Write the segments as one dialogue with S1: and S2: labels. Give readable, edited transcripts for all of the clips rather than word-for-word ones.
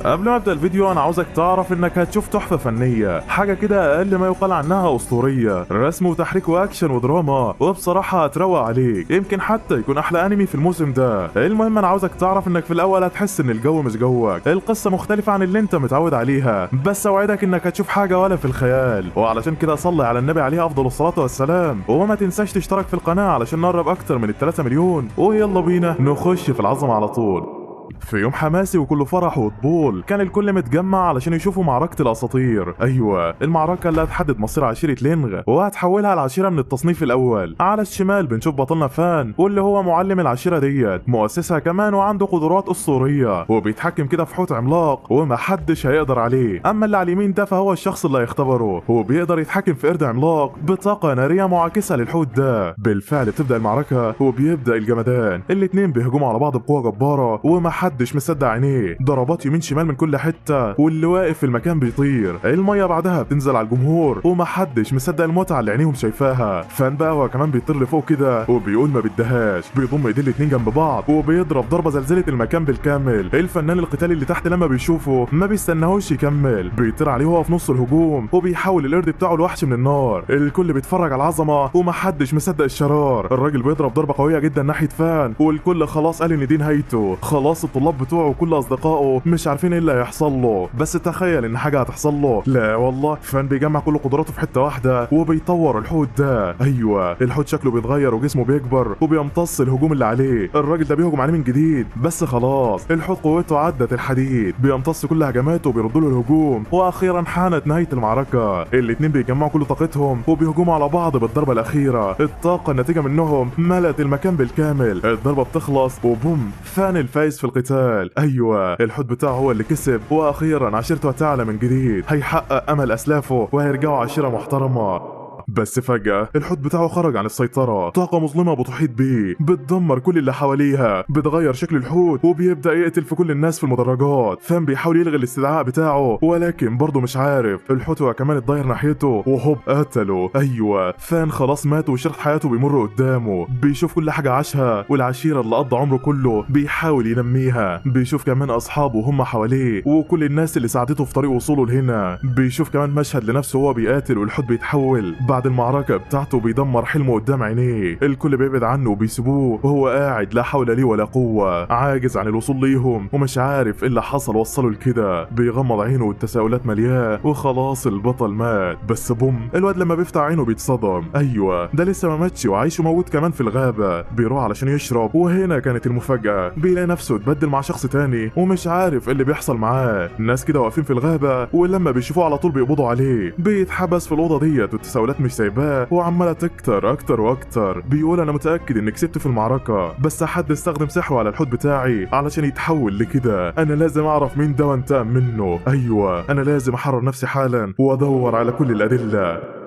S1: قبل ما ابدا الفيديو انا عاوزك تعرف انك هتشوف تحفة فنية، حاجة كده اقل ما يقال عنها اسطورية، رسم وتحريك واكشن ودراما، وبصراحة هتروق عليك، يمكن حتى يكون احلى انمي في الموسم ده. المهم انا عاوزك تعرف انك في الاول هتحس ان الجو مش جوك، القصة مختلفة عن اللي انت متعود عليها، بس اوعدك انك هتشوف حاجة ولا في الخيال. وعلشان كده صلي على النبي عليه افضل الصلاة والسلام، وما تنساش تشترك في القناة علشان نقرب اكتر من 3 مليون. ويلا بينا نخش في العظمة على طول. في يوم حماسي وكله فرح وطبول، كان الكل متجمع علشان يشوفوا معركة الأساطير. أيوة، المعركة اللي هتحدد مصير عشيرة لينغ وهتحولها لعشيرة من التصنيف الأول. على الشمال بنشوف بطلنا فان، واللي هو معلم العشيرة ديت، مؤسسها كمان، وعنده قدرات أسطورية وبيتحكم كده في حوت عملاق ومحدش هيقدر عليه. أما اللي على اليمين ده فهو الشخص اللي هيختبره، هو بيقدر يتحكم في قرد عملاق بطاقة نارية معاكسة للحوت ده. بالفعل بتبدأ المعركة وبيبدأ الجمدان، الاتنين بيهجموا على بعض بقوة جبارة ومحدش مصدق عينيه، ضربات يمين شمال من كل حتة، واللي واقف في المكان بيطير. المية بعدها بتنزل على الجمهور ومحدش مصدق المتعة اللي عينيهم شايفاها. فان بقى هو كمان بيطير لفوق كده وبيقول ما بدهاش، بيضم ايدين الاتنين جنب بعض وبيضرب ضربه زلزلة المكان بالكامل. الفنان القتالي اللي تحت لما بيشوفه ما بيستناهوش يكمل، بيطير عليه وهو في نص الهجوم وبيحول القرد بتاعه لوحش من النار. الكل بيتفرج على العظمة ومحدش مصدق الشرار. الراجل بيضرب ضربه قوية جدا ناحية فان، والكل خلاص قال ان دي نهايته، خلاص الطلاب بتوعه وكل اصدقائه مش عارفين ايه اللي هيحصل له، بس تخيل ان حاجة هتحصل له. لا والله، فان بيجمع كل قدراته في حتة واحدة وبيطور الحوت ده. ايوه، الحوت شكله بيتغير وجسمه بيكبر وبيمتص الهجوم اللي عليه. الراجل ده بيهجم عليه من جديد، بس خلاص الحوت قوته عدت الحديد، بيمتص كل هجماته وبيرد له الهجوم. واخيرا حانت نهاية المعركة، الاثنين بيجمعوا كل طاقتهم وبيهجموا على بعض بالضربه الاخيرة. الطاقة الناتجة منهم ملت المكان بالكامل. الضربة بتخلص وبوم، فان الفايز في القتال. ايوه، الحوت بتاعه هو اللي كسب، واخيرا عشيرته هتعلى من جديد، هيحقق امل اسلافه وهيرجعوا عشيره محترمه. بس فجأة الحوت بتاعه خرج عن السيطرة، طاقة مظلمة بتحيط بيه، بتدمر كل اللي حواليها، بتغير شكل الحوت وبيبدأ يقتل في كل الناس في المدرجات. فان بيحاول يلغي الاستدعاء بتاعه ولكن برضه مش عارف، الحوت هو كمان اتضاير ناحيته وهوب قتله. ايوه، فان خلاص مات وشريط حياته بيمر قدامه، بيشوف كل حاجة عاشها والعشيرة اللي قضى عمره كله بيحاول ينميها، بيشوف كمان اصحابه وهم حواليه وكل الناس اللي ساعدته في طريق وصوله لهنا، بيشوف كمان مشهد لنفسه وهو بيقاتل والحوت بيتحول. بعد المعركة بتاعته بيدمر حلمه قدام عينيه، الكل بيبعد عنه وبيسيبوه وهو قاعد لا حول ليه ولا قوة، عاجز عن الوصول ليهم ومش عارف ايه اللي حصل وصله لكده. بيغمض عينه والتساؤلات ملياه وخلاص البطل مات. بس بوم، الواد لما بيفتح عينه بيتصدم. ايوه، ده لسه ما ماتش وعايش وموجود كمان في الغابة. بيروح علشان يشرب، وهنا كانت المفاجأة، بيلاقي نفسه اتبدل مع شخص تاني ومش عارف ايه اللي بيحصل معاه. الناس كده واقفين في الغابة ولما بيشوفوه على طول بيقبضوا عليه، بيتحبس في الأوضة ديت والتساؤلات مش سايباه وعماله تكتر اكتر واكتر. بيقول انا متاكد اني كسبت في المعركة، بس حد استخدم سحره على الحوت بتاعي علشان يتحول لكده، انا لازم اعرف مين ده وانتقم منه. ايوه، انا لازم احرر نفسي حالا وادور على كل الادلة.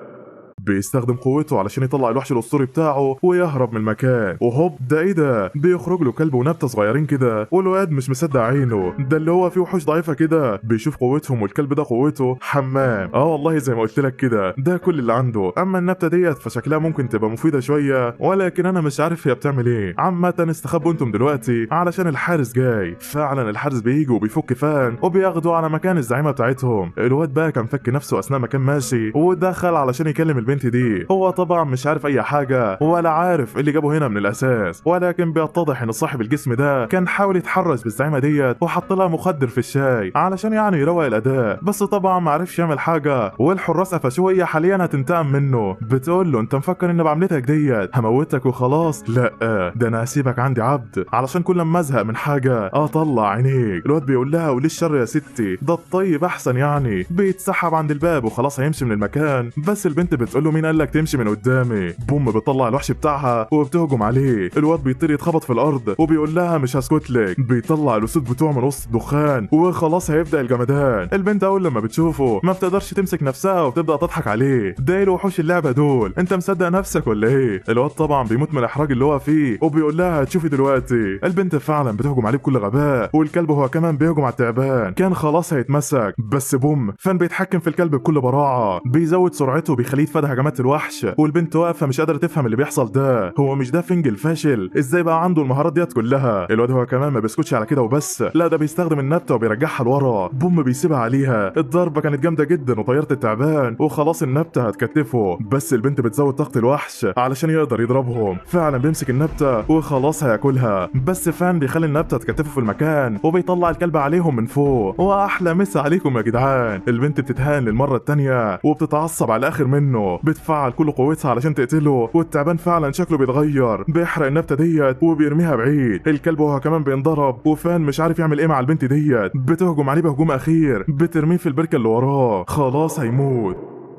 S1: بيستخدم قوته علشان يطلع الوحش الاسطوري بتاعه ويهرب من المكان، وهوب ده ايه ده، بيخرج له كلب ونبته صغيرين كده، والواد مش مصدق عينه، ده اللي هو فيه وحوش ضعيفة كده. بيشوف قوتهم والكلب ده قوته حمام. والله زي ما قلت لك كده، ده كل اللي عنده. اما النبتة ديت فشكلها ممكن تبقى مفيدة شوية، ولكن انا مش عارف هي بتعمل ايه. عامة استخبوا انتم دلوقتي علشان الحارس جاي. فعلا الحارس بيجي وبيفك فان وبياخده على مكان الزعيمه بتاعتهم. الواد بقى كان فك نفسه اثناء ما كان ماشي ودخل علشان يكلم البنت دي. هو طبعا مش عارف اي حاجة ولا عارف اللي جابه هنا من الاساس، ولكن بيتضح ان صاحب الجسم ده كان حاول يتحرش بالزعيمه ديت وحط لها مخدر في الشاي علشان يعني يروق الاداء، بس طبعا ما عرفش يعمل حاجة والحراس قفشوه. هي حاليا هتنتقم منه، بتقول له انت مفكر ان بعملتك ديت هموتك وخلاص؟ لا، ده انا هسيبك عندي عبد علشان كل ما ازهق من حاجة اطلع عينيك. الواد بيقول لها وليه الشر يا ستي، ده الطيب احسن يعني. بيتسحب عند الباب وخلاص هيمشي من المكان، بس البنت بتقول له مين قال لك تمشي من قدامي؟ بوم، بتطلع الوحش بتاعها وبتهجم عليه. الواد بيطير يتخبط في الارض وبيقول لها مش هسكت لك. بيطلع الاسود بتوعه من وسط الدخان وخلاص هيبدا الجمدان. البنت اول لما بتشوفه ما بتقدرش تمسك نفسها وبتبدا تضحك عليه، ده ايه الوحوش اللعبة دول، انت مصدق نفسك ولا ايه؟ الواد طبعا بيموت من الاحراج اللي هو فيه وبيقول لها هتشوفي دلوقتي. البنت فعلا بتهجم عليه بكل غباء، والكلب هو كمان بيهجم على التعبان، كان خلاص هيتمسك، بس بوم، فان بيتحكم في الكلب بكل براعه، بيزود سرعته وبيخليه يتفادى هجمات الوحش، والبنت واقفة مش قادرة تفهم اللي بيحصل ده. هو مش ده فينج الفاشل؟ ازاي بقى عنده المهارات ديت كلها؟ الواد هو كمان ما بيسكتش على كده وبس، لا ده بيستخدم النبتة وبيرجعها لورا، بوم بيسيبها عليها. الضربة كانت جامدة جدا وطيرت التعبان، وخلاص النبتة هتكتفه، بس البنت بتزود طاقة الوحش علشان يقدر يضربهم. فعلا بيمسك النبتة وخلاص هياكلها، بس فان بيخلي النبتة تكتفه في المكان وبيطلع الكلب عليهم من فوق. واحلى مسا عليكم يا جدعان. البنت بتتهان للمرة الثانية وبتتعصب على الاخر منه، بتفعل كل قوتها علشان تقتله، والتعبان فعلا شكله بيتغير، بيحرق النبتة ديت وبيرميها بعيد. الكلب وهو كمان بينضرب، وفان مش عارف يعمل ايه مع البنت ديت، بتهجم عليه بهجوم اخير، بترميه في البركة اللي وراه، خلاص هيموت.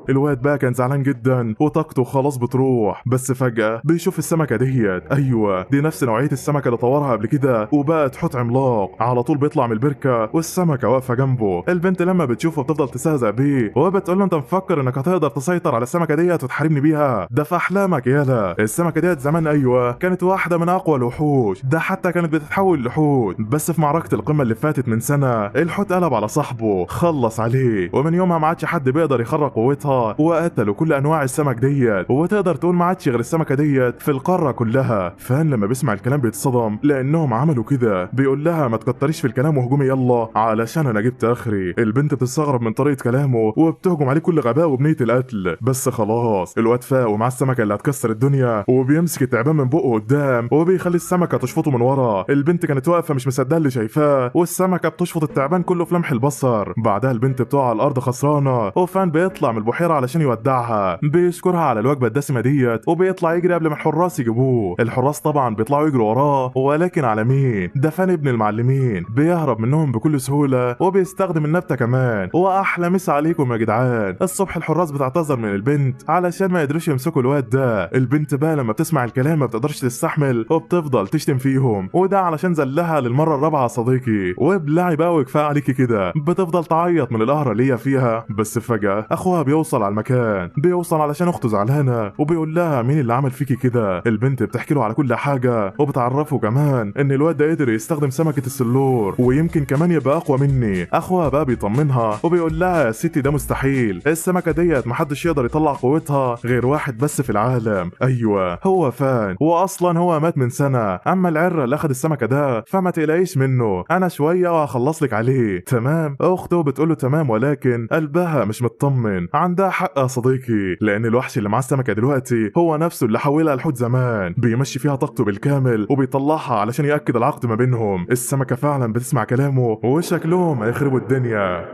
S1: الواد بقى كان زعلان جدا وطاقته خلاص بتروح، بس فجأة بيشوف السمكة ديت. ايوه دي نفس نوعية السمكة اللي طورها قبل كده وبقت حوت عملاق. على طول بيطلع من البركة والسمكة واقفة جنبه. البنت لما بتشوفه بتفضل تستهزأ بيه وبتقول له انت مفكر انك هتقدر تسيطر على السمكة ديت وتحاربني بيها؟ ده في احلامك يالا. السمكة ديت زمان ايوه كانت واحدة من اقوى الوحوش، ده حتى كانت بتتحول لحوت، بس في معركة القمة اللي فاتت من سنة الحوت قلب على صاحبه خلص عليه، ومن يومها ما عادش حد بيقدر يخرق قوتها، وقتلوا كل انواع السمك ديت، وتقدر تقول ما عادش غير السمكة ديت في القارة كلها. فان لما بيسمع الكلام بيتصدم لانهم عملوا كده، بيقول لها ما تكتريش في الكلام وهجومي يلا علشان انا جبت اخري. البنت بتستغرب من طريقه كلامه وبتهجم عليه كل غباء وبنيه القتل، بس خلاص الواد فاق ومع السمكة اللي هتكسر الدنيا، وبيمسك التعبان من بقه قدام وبيخلي السمكة تشفطه من ورا. البنت كانت واقفة مش مصدقه اللي شايفاه، والسمكه بتشفط التعبان كله في لمح البصر. بعدها البنت بتقع على الارض خسرانة، وفان بيطلع من البحيرة علشان يودعها، بيشكرها على الوجبة الدسمة ديت، وبيطلع يجري قبل ما الحراس يجيبوه. الحراس طبعا بيطلعوا يجروا وراه، ولكن على مين؟ ده فان ابن المعلمين، بيهرب منهم بكل سهولة وبيستخدم النبتة كمان. واحلى مسا عليكم يا جدعان. الصبح الحراس بتعتذر من البنت علشان ما يقدروش يمسكوا الواد ده. البنت بقى لما بتسمع الكلام ما بتقدرش تستحمل وبتفضل تشتم فيهم، وده علشان زلها للمرة الرابعة صديقي. وابلعي بقى وكفاية عليكي كده. بتفضل تعيط من القهره اللي هي فيها، بس فجاة اخوها بيوصل على المكان، بيوصل علشان اخته زعلانة وبيقول لها مين اللي عمل فيكي كده. البنت بتحكي له على كل حاجة وبتعرفه كمان ان الواد ده قدر يستخدم سمكة السلور ويمكن كمان يبقى اقوى مني. اخوها بقى بيطمنها وبيقول لها يا ستي ده مستحيل، السمكة ديت محدش يقدر يطلع قوتها غير واحد بس في العالم، ايوه هو فان، واصلا هو مات من سنة، اما العره اللي اخد السمكة ده فما تقلقيش منه، انا شوية وهخلص لك عليه. تمام. اخته بتقول له تمام، ولكن قلبها مش مطمن. عندها حق يا صديقي، لان الوحش اللي معاه السمكة دلوقتي هو نفسه اللي حولها لحوت زمان، بيمشي فيها طاقته بالكامل وبيطلعها علشان ياكد العقد ما بينهم. السمكة فعلا بتسمع كلامه وشكلهم هيخربوا الدنيا.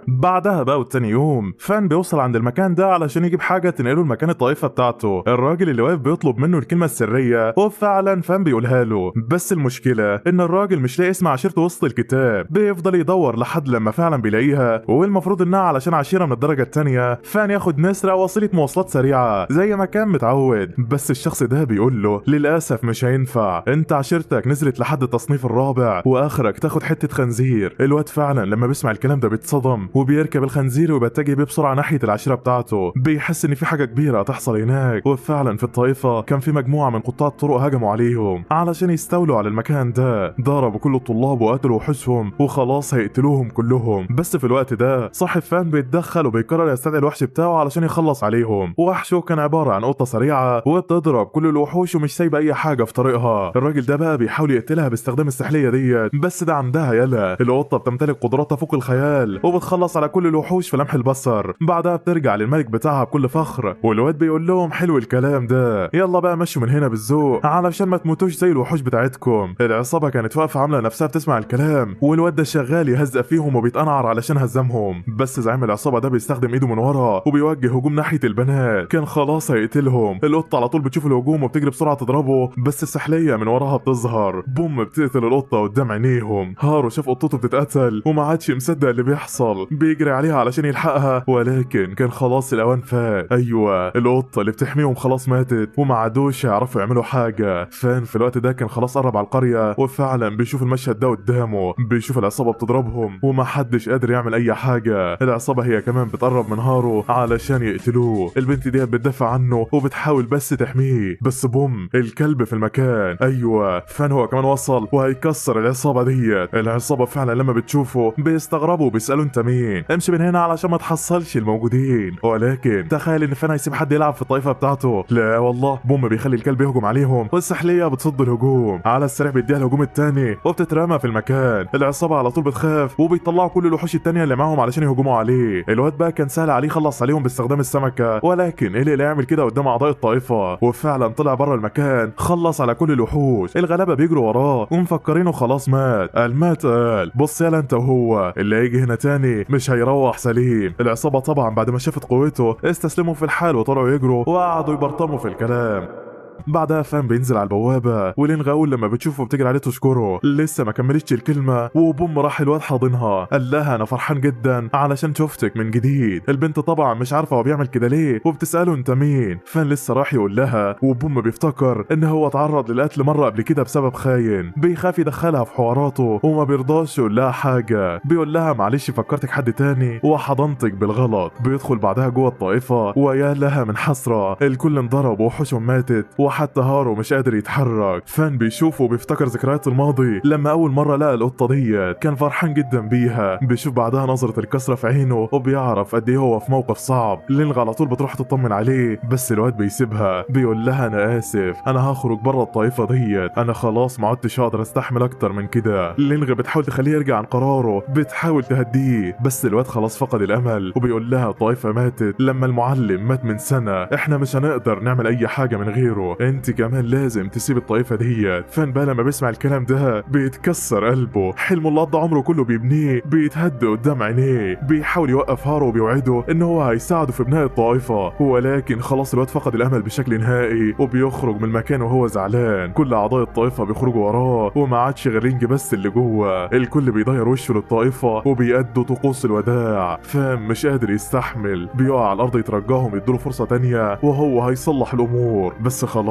S1: بعدها بقى والتاني يوم فان بيوصل عند المكان ده علشان يجيب حاجة تنقله لمكان الطائفة بتاعته. الراجل اللي واقف بيطلب منه الكلمة السرية وفعلا فان بيقولها له، بس المشكلة ان الراجل مش لاقي اسم عشيرته وسط الكتاب، بيفضل يدور لحد لما فعلا بيلاقيها، والمفروض انها علشان عشيره من الدرجة الثانية فان ياخد نسره وسيلة مواصلات سريعة زي ما كان متعود، بس الشخص ده بيقول له للاسف مش هينفع، انت عشيرتك نزلت لحد التصنيف الرابع واخرك تاخد حتة خنزير. الواد فعلا لما بيسمع الكلام ده بيتصدم وبيركب الخنزير وبيتجه بيه بسرعة ناحية العشيرة بتاعته، بيحس ان في حاجة كبيرة هتحصل هناك. وفعلا في الطائفة كان في مجموعة من قطاع الطرق هجموا عليهم علشان يستولوا على المكان ده، ضربوا كل الطلاب وقتلوا وحوشهم وخلاص هيقتلوهم كلهم. بس في الوقت ده صاحب فان بيتدخل وبيقرر يستدعي الوحش بتاعه علشان يخلص عليهم. وحشة كان عبارة عن قطة سريعة وبتضرب كل الوحوش ومش سايبه اي حاجة في طريقها. الراجل ده بقى بيحاول يقتلها باستخدام السحليه ديت، بس ده عندها يلا القطة بتمتلك قدراتها فوق الخيال وبتخلص على كل الوحوش في لمح البصر. بعدها بترجع للملك بتاعها بكل فخر، والواد بيقول لهم حلو الكلام ده، يلا بقى مشوا من هنا بالذوق علشان ما تموتوش زي الوحوش بتاعتكم. العصابة كانت واقفة عامله نفسها بتسمع الكلام، والواد ده شغال يهزق فيهم وبيتقنعر علشان هزمهم، بس زعيم العصابة ده بيستخدم ايده من ورا وبيوجه هجوم ناحية البنات، كان خلاص هيقتلهم. القطة على طول بتشوف الهجوم وبتجري بسرعة تضربه، بس السحليه من وراها بتظهر، بوم بتقتل القطة قدام عينيهم. هارو شاف قطته بتتقتل وما عادش مصدق اللي بيحصل، بيجري عليها علشان يلحقها، ولكن كان خلاص الاوان فات. ايوه القطة اللي بتحميهم خلاص ماتت وما عادوش يعرفوا يعملوا حاجة. فان في الوقت ده كان خلاص قرب على القرية، وفعلا بيشوف المشهد ده قدامه، بيشوف العصابة بتضربهم وما حدش قادر يعمل اي حاجة. العصابة هي كمان بتقرب من هارو علشان يقتلوه، البنت دي بتدافع عنه وبتحاول بس تحميه، بس بوم الكلب في المكان. ايوه فان هو كمان وصل وهيكسر العصابة ديت. العصابة فعلا لما بتشوفه بيستغربوا وبيسالوا انت مين؟ مين، امشي من هنا علشان ما تحصلش الموجودين. ولكن تخيل ان فان هيسيب حد يلعب في الطائفة بتاعته؟ لا والله. بوم بيخلي الكلب يهجم عليهم والسحليه بتصد الهجوم على السريع، بيديها الهجوم الثاني وبتترمى في المكان. العصابة على طول بتخاف وبيطلعوا كل الوحوش الثانية اللي معاهم علشان يهجموا عليه. الواد بقى كان سهل عليه يخلص عليهم باستخدام السمكة، ولكن ايه اللي يعمل كده قدام اعضاء الطائفة؟ وفعلا طلع بره المكان خلص على كل الوحوش. الغلابة بيجروا وراه ومفكرينه خلاص مات. قال مات قال بص يلا انت وهو، اللي هيجي هنا تاني مش هيروح سليم. العصابة طبعا بعد ما شافت قوته استسلموا في الحال وطلعوا يجروا وقعدوا يبرطموا في الكلام. بعدها فان بينزل على البوابة ولينغ اول لما بتشوفه بتجري عليه تشكره، لسه ما كملتش الكلمة وبوم راح الواد حاضنها، قال لها انا فرحان جدا علشان شفتك من جديد. البنت طبعا مش عارفه هو بيعمل كده ليه وبتساله انت مين. فان لسه راح يقول لها وبوم بيفتكر ان هو اتعرض للقتل مرة قبل كده بسبب خاين، بيخاف يدخلها في حواراته وما بيرضاش يقول لها حاجة، بيقول لها معلش فكرتك حد تاني وحضنتك بالغلط. بيدخل بعدها جوه الطائفة ويا لها من حسرة، الكل انضرب وحوشهم ماتت وحتى هارو مش قادر يتحرك. فان بيشوفه وبيفتكر ذكريات الماضي لما اول مرة لقى القطة ديت كان فرحان جدا بيها. بيشوف بعدها نظره الكسرة في عينه وبيعرف قد ايه هو في موقف صعب. لينغ على طول بتروح تطمن عليه بس الواد بيسيبها، بيقول لها انا اسف، انا هخرج بره الطائفة ديت، انا خلاص ما عدتش هقدر استحمل اكتر من كده. لينغ بتحاول تخليه يرجع عن قراره، بتحاول تهديه بس الواد خلاص فقد الامل وبيقول لها الطائفة ماتت لما المعلم مات من سنة، احنا مش هنقدر نعمل اي حاجة من غيره، انت كمان لازم تسيب الطائفة ديت. فان بقى لما بيسمع الكلام ده بيتكسر قلبه، حلمه اللي قضى عمره كله بيبنيه بيتهد قدام عينيه. بيحاول يوقف هارو وبيوعده ان هو هيساعده في بناء الطائفة، ولكن خلاص الواد فقد الامل بشكل نهائي وبيخرج من المكان وهو زعلان. كل اعضاء الطائفة بيخرجوا وراه وما عادش غير رينج بس اللي جوه. الكل بيضير وشه للطائفه وبيأدوا طقوس الوداع. فان مش قادر يستحمل، بيقع على الارض يترجاهم يدوله فرصة تانية وهو هيصلح الامور، بس خلاص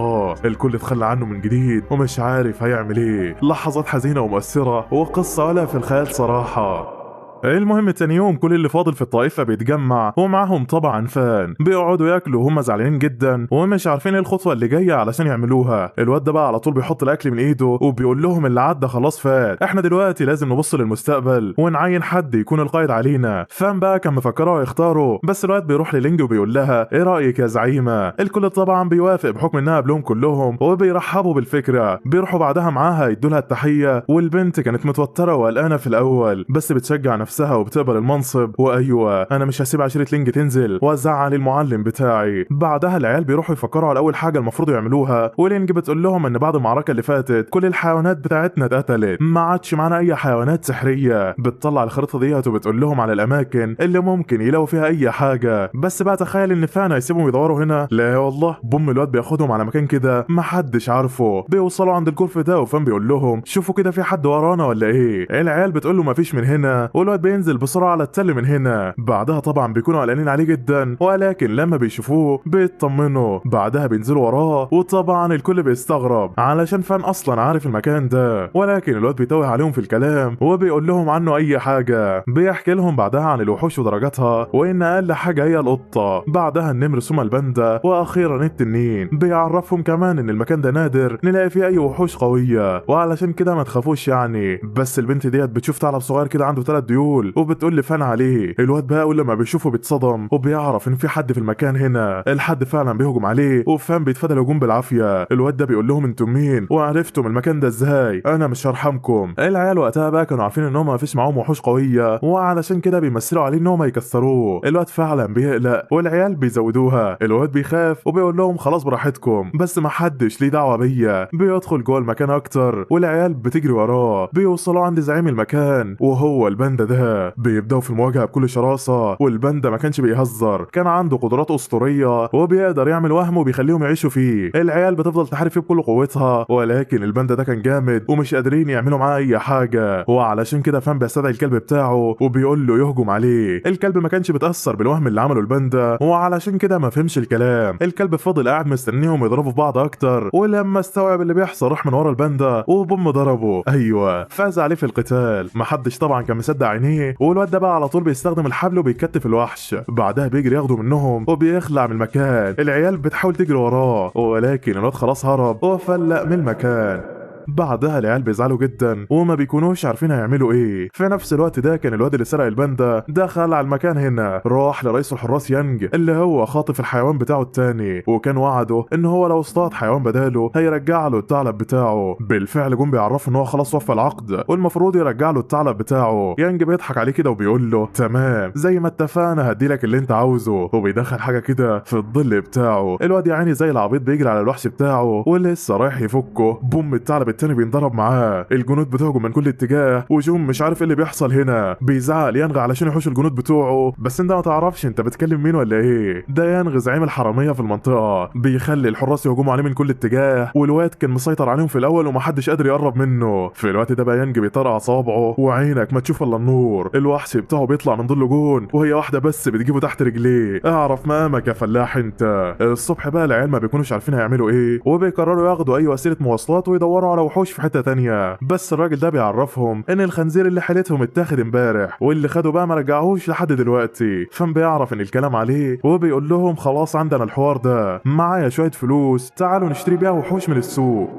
S1: الكل اتخلى عنه من جديد ومش عارف هيعمل ايه. لحظات حزينة ومؤثرة وقصة ولا في الخيال صراحة. المهم تاني يوم كل اللي فاضل في الطائفة بيتجمع ومعاهم طبعا فان، بيقعدوا ياكلوا وهم زعلانين جدا ومش عارفين ايه الخطوة اللي جاية علشان يعملوها. الواد ده بقى على طول بيحط الاكل من ايده وبيقول لهم اللي عدى خلاص فات، احنا دلوقتي لازم نبص للمستقبل ونعين حد يكون القائد علينا. فان بقى كان مفكرة يختاره، بس الواد بيروح للينج وبيقول لها ايه رايك يا زعيمه؟ الكل طبعا بيوافق بحكم انها قبلهم كلهم وبيرحبوا بالفكرة. بيروحوا بعدها معاها يدوا لها التحية، والبنت كانت متوترة وقلقانه في الاول بس بتشجع نفسها وبتقبل المنصب، وايوة انا مش هسيب عشيره لينج تنزل وازعل المعلم بتاعي. بعدها العيال بيروحوا يفكروا على اول حاجة المفروض يعملوها، ولينج بتقول لهم ان بعد المعركة اللي فاتت كل الحيوانات بتاعتنا اتقتلت، ما عادش معانا اي حيوانات سحريه. بتطلع الخريطة ديت وبتقول لهم على الاماكن اللي ممكن يلاقوا فيها اي حاجة، بس بقى تخيل ان فانا يسيبهم يدوروا هنا؟ لا والله. بوم الواد بياخدهم على مكان كده ما حدش عارفه. بيوصلوا عند الكرف ده وفان بيقول لهم شوفوا كده في حد ورانا ولا ايه؟ العيال بتقول له مفيش من هنا، والواد بينزل بسرعة على التل من هنا. بعدها طبعا بيكونوا قلقانين عليه جدا، ولكن لما بيشوفوه بيطمنوا. بعدها بينزلوا وراه وطبعا الكل بيستغرب علشان فان اصلا عارف المكان ده، ولكن الواد بيتوه عليهم في الكلام وبيقول لهم عنه اي حاجة. بيحكي لهم بعدها عن الوحوش ودرجاتها وان اقل حاجة هي القطة، بعدها النمر ثم الباندا واخيرا التنين. بيعرفهم كمان ان المكان ده نادر نلاقي فيه اي وحوش قوية وعلشان كده ما تخافوش يعني. بس البنت ديت بتشوف ثعلب صغير كده عنده 3 ديول وبتقول لفان عليه. الواد بقى اول لما بيشوفه بيتصدم وبيعرف ان في حد في المكان هنا. الحد فعلا بيهجم عليه وفان بيتفادى الهجوم بالعافية. الواد ده بيقول لهم انتم مين وعرفتم المكان ده ازاي؟ انا مش هرحمكم. العيال وقتها بقى كانوا عارفين ان هم مفيش معاهم وحوش قوية وعلشان كده بيمثلوا عليه ان هم يكسروه. الواد فعلا بيقلق والعيال بيزودوها. الواد بيخاف وبيقول لهم خلاص براحتكم بس ما حدش ليه دعوه بيا. بيدخل جوه المكان اكتر والعيال بتجري وراه. بيوصلوا عند زعيم المكان وهو الباندا ده. بيبداوا في المواجهة بكل شراسة، والباندا ما كانش بيهزر، كان عنده قدرات اسطورية وبيقدر يعمل وهم وبيخليهم يعيشوا فيه. العيال بتفضل تحارب فيه بكل قوتها، ولكن الباندا ده كان جامد ومش قادرين يعملوا معاه اي حاجة، وعلشان كده فان بيستدعي الكلب بتاعه وبيقول له يهجم عليه. الكلب ما كانش بيتاثر بالوهم اللي عمله الباندا وعلشان كده ما فهمش الكلام. الكلب فضل قاعد مستنيهم يضربوا في بعض اكتر، ولما استوعب اللي بيحصل راح من ورا الباندا وبوم ضربه. ايوه فاز عليه في القتال، محدش طبعا كان مصدق عينيه. والواد ده بقى على طول بيستخدم الحبل وبيكتف الوحش. بعدها بيجري ياخده منهم وبيخلع من المكان. العيال بتحاول تجري وراه ولكن الواد خلاص هرب وفلق من المكان. بعدها العيال بيزعلوا جدا وما بيكونوش عارفين هيعملوا ايه. في نفس الوقت ده كان الواد اللي سرق الباندا دخل على المكان هنا، راح لرئيس الحراس يانج اللي هو خاطف الحيوان بتاعه التاني، وكان وعده ان هو لو اصطاد حيوان بداله هيرجع له الثعلب بتاعه. بالفعل جم بيعرفوا ان هو خلاص وفى العقد والمفروض يرجع له الثعلب بتاعه. يانج بيضحك عليه كده وبيقول له تمام زي ما اتفقنا هديلك اللي انت عاوزه، وبيدخل حاجة كده في الظل بتاعه. الواد يا عيني زي العبيط بيجري على الوحش بتاعه ولسه رايح يفكه، بوم الثعلب التاني بينضرب معاه. الجنود بتهجم من كل اتجاه وجون مش عارف ايه اللي بيحصل هنا، بيزعق يانغ علشان يحوش الجنود بتوعه، بس انت ما تعرفش انت بتكلم مين ولا ايه. ده يانغ زعيم الحرامية في المنطقة، بيخلي الحراس يهجموا عليه من كل اتجاه، والواد كان مسيطر عليهم في الاول ومحدش قادر يقرب منه. في الوقت ده بقى يانج بيطرقع صوابعه وعينك ما تشوف الا النور، الوحش بتاعه بيطلع من ظل جون وهي واحدة بس بتجيبه تحت رجليه. اعرف مقامك يا فلاح انت. الصبح بقى العيال ما بيكونوش عارفين هيعملوا ايه، وبيقرروا ياخدوا اي وسيلة مواصلات ويدوروا على وحوش في حتة تانية. بس الراجل ده بيعرفهم ان الخنزير اللي حالتهم اتاخد امبارح واللي خده بقى ما رجعهوش لحد دلوقتي. فان بيعرف ان الكلام عليه وبيقول لهم خلاص عندنا الحوار ده، معايا شوية فلوس تعالوا نشتري بيها وحوش من السوق.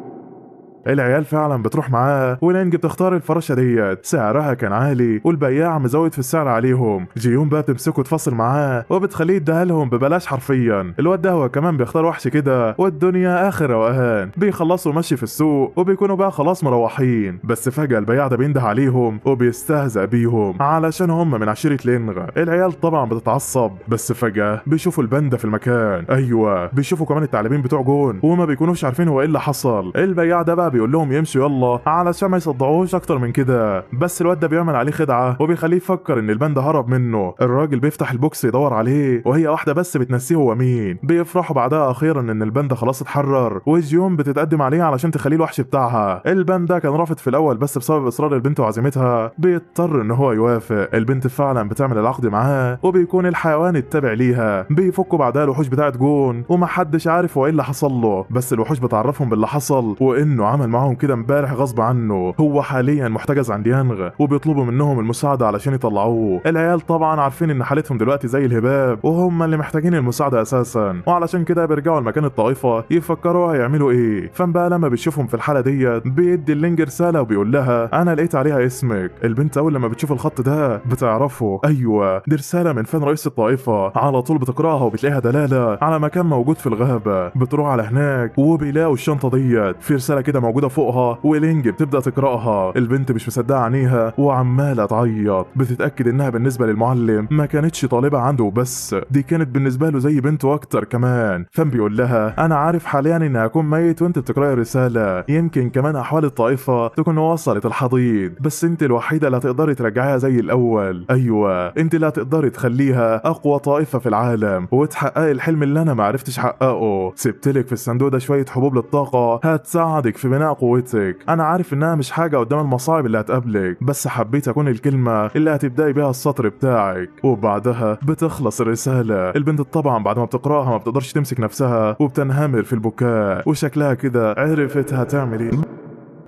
S1: العيال فعلا بتروح معاه، ولينج بتختار الفراشة ديت، سعرها كان عالي والبياع مزود في السعر عليهم. جيون بقى بتمسكه تفاصل معاه وبتخليه يديها لهم ببلاش حرفيا. الواد ده هو كمان بيختار وحش كده والدنيا اخر روقان. بيخلصوا مشي في السوق وبيكونوا بقى خلاص مروحين، بس فجأة البياع ده بينده عليهم وبيستهزأ بيهم علشان هم من عشيره لينغ. العيال طبعا بتتعصب، بس فجأة بيشوفوا الباندا في المكان. ايوه بيشوفوا كمان التعليمين بتوع جون وما بيكونوش عارفين هو ايه اللي حصل. البياع ده بقى بيقول لهم يمشوا يلا علشان ما يصدعوش اكتر من كده، بس الواد ده بيعمل عليه خدعه وبيخليه يفكر ان الباندا هرب منه. الراجل بيفتح البوكس يدور عليه وهي واحدة بس بتنسيه هو مين. بيفرحوا بعدها اخيرا ان الباندا خلاص اتحرر، وجيون بتتقدم عليه علشان تخليه الوحش بتاعها. الباندا كان رافض في الاول، بس بسبب اصرار البنت وعزيمتها بيضطر ان هو يوافق. البنت فعلا بتعمل العقد معاه وبيكون الحيوان التابع ليها. بيفكوا بعدها الوحوش بتاعت جون ومحدش عارف هو ايه اللي حصل له، بس الوحوش بتعرفهم باللي حصل وانه عمل معاهم كده امبارح غصب عنه. هو حاليا محتجز عند يانغ وبيطلبوا منهم المساعدة علشان يطلعوه. العيال طبعا عارفين ان حالتهم دلوقتي زي الهباب وهم اللي محتاجين المساعدة اساسا، وعلشان كده بيرجعوا لمكان الطائفة يفكروا هيعملوا ايه. فان بقى لما بيشوفهم في الحالة ديت بيدي اللينج رسالة وبيقول لها انا لقيت عليها اسمك. البنت اول لما بتشوف الخط ده بتعرفه، ايوه دي رسالة من فان رئيس الطائفة. على طول بتقراها وبتلاقيها دلالة على مكان موجود في الغابة. بتروح على هناك وبيلاقوا الشنطة ديت في رسالة كده موجودة فوقها، ولينج بتبدا تقراها. البنت مش مصدقه عينيها وعماله تعيط، بتتاكد انها بالنسبة للمعلم ما كانتش طالبه عنده بس، دي كانت بالنسبة له زي بنته اكتر كمان. فان بيقول لها انا عارف حاليا ان هكون ميت وانت بتقراي الرسالة، يمكن كمان احوال الطائفة تكون وصلت الحضيض، بس انت الوحيدة اللي هتقدري ترجعيها زي الاول. ايوه انت اللي هتقدري تخليها اقوى طائفة في العالم وتحققي الحلم اللي انا ما عرفتش احققه. سبتلك في الصندوق ده شوية حبوب للطاقة هتساعدك في بناء قوتك. انا عارف انها مش حاجة قدام المصاعب اللي هتقابلك، بس حبيت اكون الكلمة اللي هتبداي بيها السطر بتاعك. وبعدها بتخلص الرسالة. البنت طبعا بعد ما بتقراها ما بتقدرش تمسك نفسها وبتنهمر في البكاء، وشكلها كده عرفت هتعمل ايه.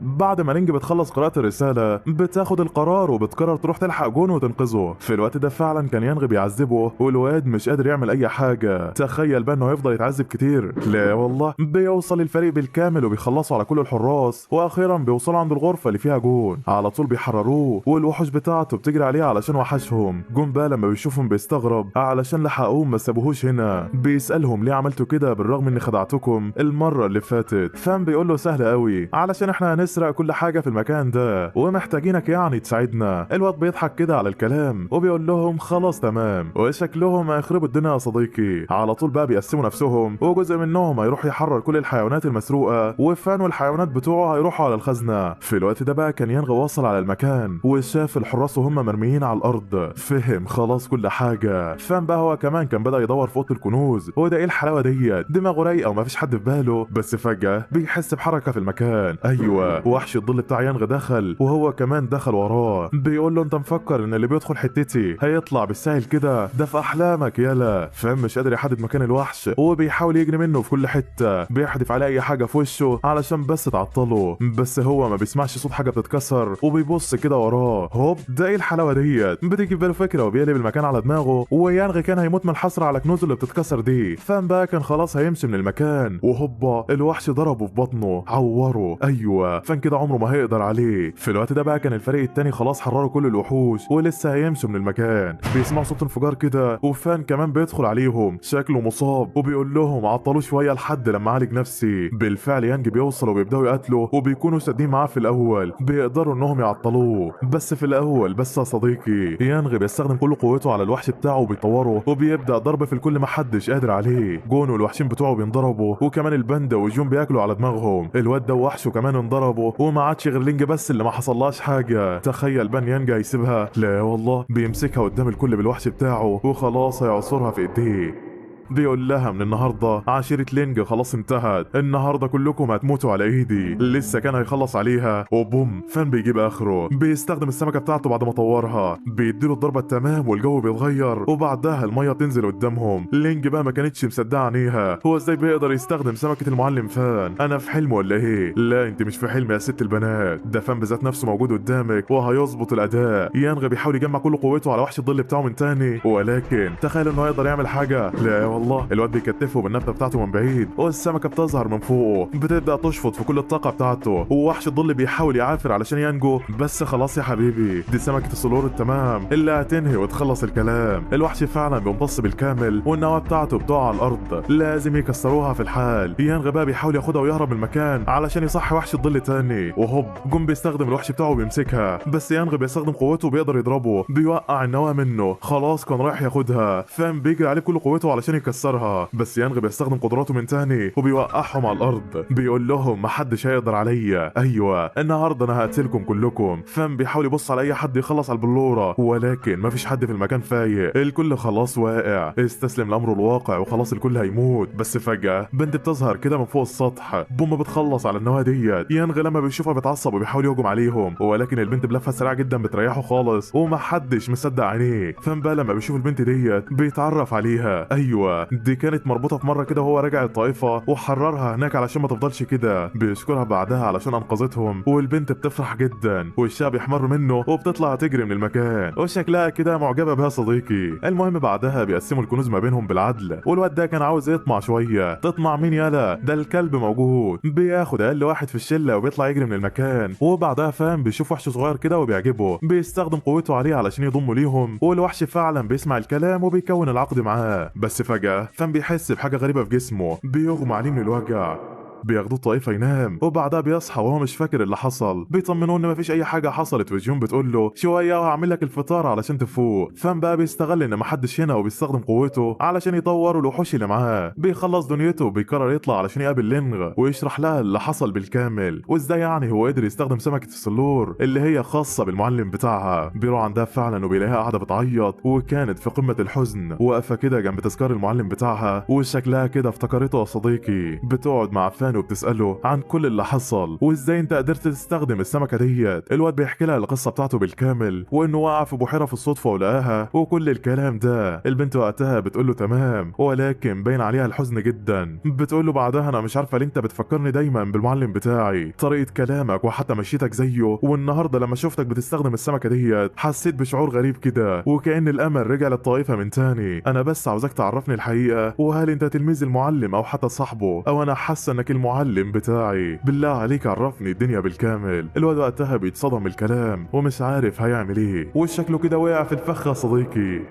S1: بعد ما لينج بتخلص قراءة الرسالة بتاخد القرار وبتقرر تروح تلحق جون وتنقذه. في الوقت ده فعلا كان يانغ بيعذبه والواد مش قادر يعمل اي حاجة. تخيل بقى انه هيفضل يتعذب كتير. لا والله، بيوصل الفريق بالكامل وبيخلصوا على كل الحراس، واخيرا بيوصلوا عند الغرفة اللي فيها جون. على طول بيحرروه والوحوش بتاعته بتجري عليه علشان وحشهم. جون بقى لما بيشوفهم بيستغرب علشان لحقوه ما سابوهوش هنا. بيسألهم ليه عملتوا كده بالرغم اني خدعتكم المرة اللي فاتت. فان بيقول له سهل قوي، علشان احنا هنسرق كل حاجة في المكان ده ومحتاجينك يعني تساعدنا. الواد بيضحك كده على الكلام وبيقول لهم خلاص تمام، وشكلهم هيخربوا الدنيا يا صديقي. على طول بقى بيقسموا نفسهم، وجزء منهم هيروح يحرر كل الحيوانات المسروقة، وفان والحيوانات بتوعه هيروحوا على الخزنة. في الوقت ده بقى كان يانغ وصل على المكان وشاف الحراس وهم مرميين على الارض، فهم خلاص كل حاجة. فان بقى هو كمان كان بدأ يدور في اوضة الكنوز، هو ده ايه الحلاوة ديت، دماغه رايقة ومفيش حد في باله. بس فجأة بيحس بحركة في المكان. ايوه وحش الظل بتاع يانغ دخل وهو كمان دخل وراه. بيقول له انت مفكر ان اللي بيدخل حتتي هيطلع بالسهل كده؟ ده في احلامك يالا. فاهم مش قادر يحدد مكان الوحش وبيحاول يجري منه في كل حتة، بيحدف عليه اي حاجة في وشه علشان بس تعطله، بس هو ما بيسمعش صوت حاجة بتتكسر وبيبص كده وراه. هوب ده ايه الحلاوة ديت؟ بتيجي في باله فكرة وبيقلب المكان على دماغه، ويانغ كان هيموت من الحسرة على كنوزه اللي بتتكسر دي. فاهم بقى كان خلاص هيمشي من المكان، وهوبا الوحش ضربه في بطنه عورة. ايوه فان فان كده عمره ما هيقدر عليه. في الوقت ده بقى كان الفريق التاني خلاص حرروا كل الوحوش ولسه هيمشوا من المكان. بيسمعوا صوت انفجار كده، وفان كمان بيدخل عليهم شكله مصاب، وبيقول لهم عطلوا شوية لحد لما اعالج نفسي. بالفعل يانج بيوصل وبيبداوا يقتلوا، وبيكونوا شادين معاه في الاول، بيقدروا انهم يعطلوه بس في الاول. بس يا صديقي يانغ بيستخدم كل قوته على الوحش بتاعه وبيطوره، وبيبدا ضرب في الكل ما حدش قادر عليه. جون والوحشين بتوعه بينضربوا، وكمان الباندا وجون بياكلوا على دماغهم. الواد ده وحشة كمان انضربوا، وما عادش غير لينج بس اللي ما حصلهاش حاجة. تخيل بان يانج هيسيبها؟ لا والله، بيمسكها قدام الكل بالوحش بتاعه وخلاص هيعصرها في ايديه. بيقول لها من النهارده عشيرة لينج خلاص انتهت، النهارده كلكم هتموتوا على ايدي. لسه كان هيخلص عليها وبوم، فان بيجيب اخره. بيستخدم السمكة بتاعته بعد ما طورها، بيديله الضربة التمام والجو بيتغير، وبعدها المية بتنزل قدامهم. لينج بقى ما كانتش مصدقه عينيها، هو ازاي بيقدر يستخدم سمكة المعلم فان؟ انا في حلم ولا ايه؟ لا انت مش في حلم يا ست البنات، ده فان بذات نفسه موجود قدامك وهيظبط الاداء. يانغ بيحاول يجمع كل قوته على وحش الظل بتاعه من تاني، ولكن تخيل انه هيقدر يعمل حاجة؟ لا والله، الواد بيكتفه بالنبته بتاعته من بعيد، والسمكه بتظهر من فوقه، بتبدا تشفط في كل الطاقة بتاعته، ووحش الظل بيحاول يعافر علشان ينجو، بس خلاص يا حبيبي دي سمكة السلور التمام اللي هتنهي وتخلص الكلام. الوحش فعلا بيمتص بالكامل والنواه بتاعته بتقع على الارض، لازم يكسروها في الحال. يانغ بقى بيحاول ياخدها ويهرب من المكان علشان يصحي وحش الظل تاني، وهوب جون بيستخدم الوحش بتاعه وبيمسكها، بس يانغ بيستخدم قوته وبيقدر يضربه، بيوقع النواة منه، خلاص كان رايح ياخدها. فان بيجري عليه بكل قوته علشان يكسرها، بس يانغ بيستخدم قدراته من تاني وبيوقعهم على الارض، بيقول لهم محدش هيقدر عليا، ايوه النهارده انا هقتلكم كلكم. فان بيحاول يبص على اي حد يخلص على البلوره، ولكن مفيش حد في المكان فايق، الكل خلاص واقع، استسلم لامره الواقع وخلاص الكل هيموت. بس فجاة بنت بتظهر كده من فوق السطح، بوم بتخلص على النواة ديت. يانغ لما بيشوفها بيتعصب وبيحاول يهجم عليهم، ولكن البنت بلفه سريعة جدا بتريحه خالص ومحدش مصدق عينيه. فان بقى لما بيشوف البنت ديت بيتعرف عليها، ايوه دي كانت مربوطة في مرة كده وهو راجع الطائفة وحررها هناك علشان ما تفضلش كده. بيشكرها بعدها علشان انقذتهم، والبنت بتفرح جدا وشها بيحمر منه وبتطلع تجري من المكان، وشكلها كده معجبه بها صديقي. المهم بعدها بيقسموا الكنوز ما بينهم بالعدل، والواد ده كان عاوز يطمع شوية. تطمع مين يالا؟ ده الكلب موجود. بياخد اقل واحد في الشلة وبيطلع يجري من المكان. وبعدها فاهم بيشوف وحش صغير كده وبيعجبه، بيستخدم قوته عليه علشان يضمه ليهم، والوحش فعلا بيسمع الكلام وبيكون العقد معاه. بس فجأة فان بيحس بحاجة غريبة في جسمه، بيغمى عليه من الوجع، بياخدوه الطائفة ينام، وبعدها بيصحى وهو مش فاكر اللي حصل. بيطمنوه ان مفيش اي حاجة حصلت، وجيون بتقول له شوية وهعمل لك الفطار علشان تفوق. فان بقى بيستغل ان محدش هنا وبيستخدم قوته علشان يطور الوحوش اللي معاه. بيخلص دنيته وبيقرر يطلع علشان يقابل لينغ ويشرح لها اللي حصل بالكامل، وازاي يعني هو قدر يستخدم سمكة السلور اللي هي خاصة بالمعلم بتاعها. بيروح عندها فعلا وبيلاقيها قاعدة بتعيط وكانت في قمة الحزن، واقفة كده جنب تذكار المعلم بتاعها وشكلها كده افتكرته يا صديقي. بتقعد مع فان وبتسأله عن كل اللي حصل وازاي انت قدرت تستخدم السمكة ديت. الواد بيحكي لها القصة بتاعته بالكامل، وانه وقع في بحيرة في الصدفة ولقاها وكل الكلام ده. البنت وقتها بتقول له تمام، ولكن باين عليها الحزن جدا. بتقول له بعدها انا مش عارفة ليه انت بتفكرني دايما بالمعلم بتاعي، طريقة كلامك وحتى مشيتك زيه، والنهارده لما شفتك بتستخدم السمكة ديت حسيت بشعور غريب كده وكأن الامل رجع للطائفة من تاني. انا بس عاوزاك تعرفني الحقيقة، وهل انت تلميذ المعلم او حتى صاحبه، او انا حاسة انك المعلم بتاعي، بالله عليك عرفني الدنيا بالكامل. الواد وقتها بيتصدم الكلام ومش عارف هيعمل ايه، وشكله كده وقع في الفخ يا صديقي.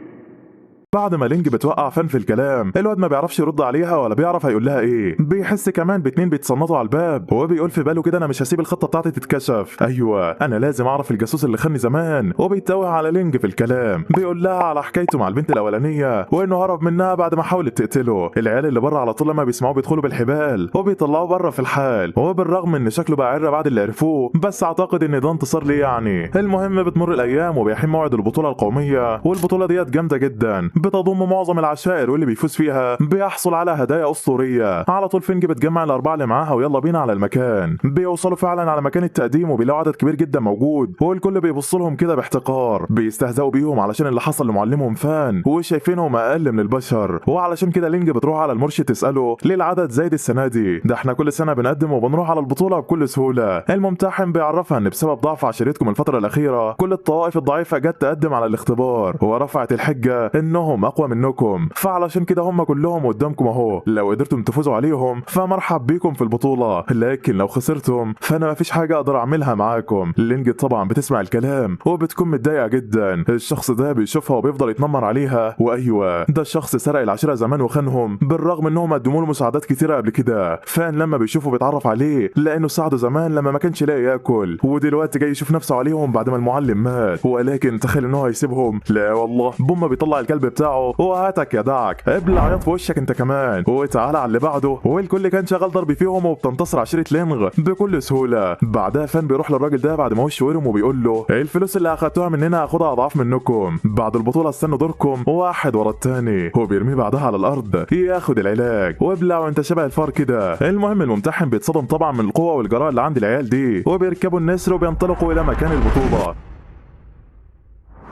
S1: بعد ما لينج بتوقع فان في الكلام، الواد ما بيعرفش يرد عليها ولا بيعرف هيقول لها ايه. بيحس كمان باتنين بيتصنطوا على الباب، وهو بيقول في باله كده انا مش هسيب الخطة بتاعتي تتكشف، ايوه انا لازم اعرف الجاسوس اللي خاني زمان. وبيتوه على لينج في الكلام، بيقول لها على حكايته مع البنت الاولانية وانه هرب منها بعد ما حاولت تقتله. العيال اللي بره على طول لما بيسمعوه بيدخلوا بالحبال وبيطلعوه بره في الحال، وهو بالرغم ان شكله بقى عره بعد اللي عرفوه، بس اعتقد ان ده انتصار ليه يعني. المهم بتمر الايام وبيحين موعد البطولة القومية، والبطوله ديت جامدة جدا، بتضم معظم العشائر، واللي بيفوز فيها بيحصل على هدايا اسطورية. على طول فينج بتجمع الاربعة اللي معاها ويلا بينا على المكان. بيوصلوا فعلا على مكان التقديم وبيلاقوا عدد كبير جدا موجود، والكل بيبص لهم كده باحتقار، بيستهزئوا بيهم علشان اللي حصل لمعلمهم فان وشايفينهم اقل من البشر. وعلشان كده لينج بتروح على المرشد تساله ليه العدد زايد السنة دي، ده احنا كل سنة بنقدم وبنروح على البطولة بكل سهولة. الممتحن بيعرفها ان بسبب ضعف عشيرتكم الفترة الاخيرة كل الطوائف الضعيفة جت تقدم على الاختبار، ورفعت الحجة انهم كلهم اقوى منكم، فعلشان كده هم كلهم قدامكم اهو، لو قدرتم تفوزوا عليهم فمرحب بيكم في البطولة، لكن لو خسرتم فانا مفيش حاجة اقدر اعملها معاكم. لينج طبعا بتسمع الكلام وبتكون متضايقة جدا. الشخص ده بيشوفها وبيفضل يتنمر عليها، وايوة ده الشخص سرق العشيرة زمان وخانهم بالرغم انهم قدموا له مساعدات كتيرة قبل كده. فان لما بيشوفه بيتعرف عليه لانه ساعده زمان لما ما كانش لاقي ياكل، ودلوقتي جاي يشوف نفسه عليهم بعد ما المعلم مات، ولكن تخيل ان هو هيسيبهم؟ لا والله. بوم بيطلع الكلب بتاعه وهاتك يا دعك، ابلع عيط في وشك انت كمان، وتعالى على اللي بعده. والكل كان شغال ضرب فيهم وبتنتصر عشيره لينغ بكل سهولة. بعدها فان بيروح للراجل ده بعد ما وشه ورم وبيقول له الفلوس اللي اخدتوها مننا هاخدها اضعاف منكم، بعد البطولة استنوا دوركم واحد ورا الثاني. هو بيرميه بعدها على الارض ياخد العلاج، وابلع وانت شبه الفار كده. المهم الممتحن بيتصدم طبعا من القوة والجراءه اللي عند العيال دي، وبيركبوا النسر وبينطلقوا الى مكان البطولة.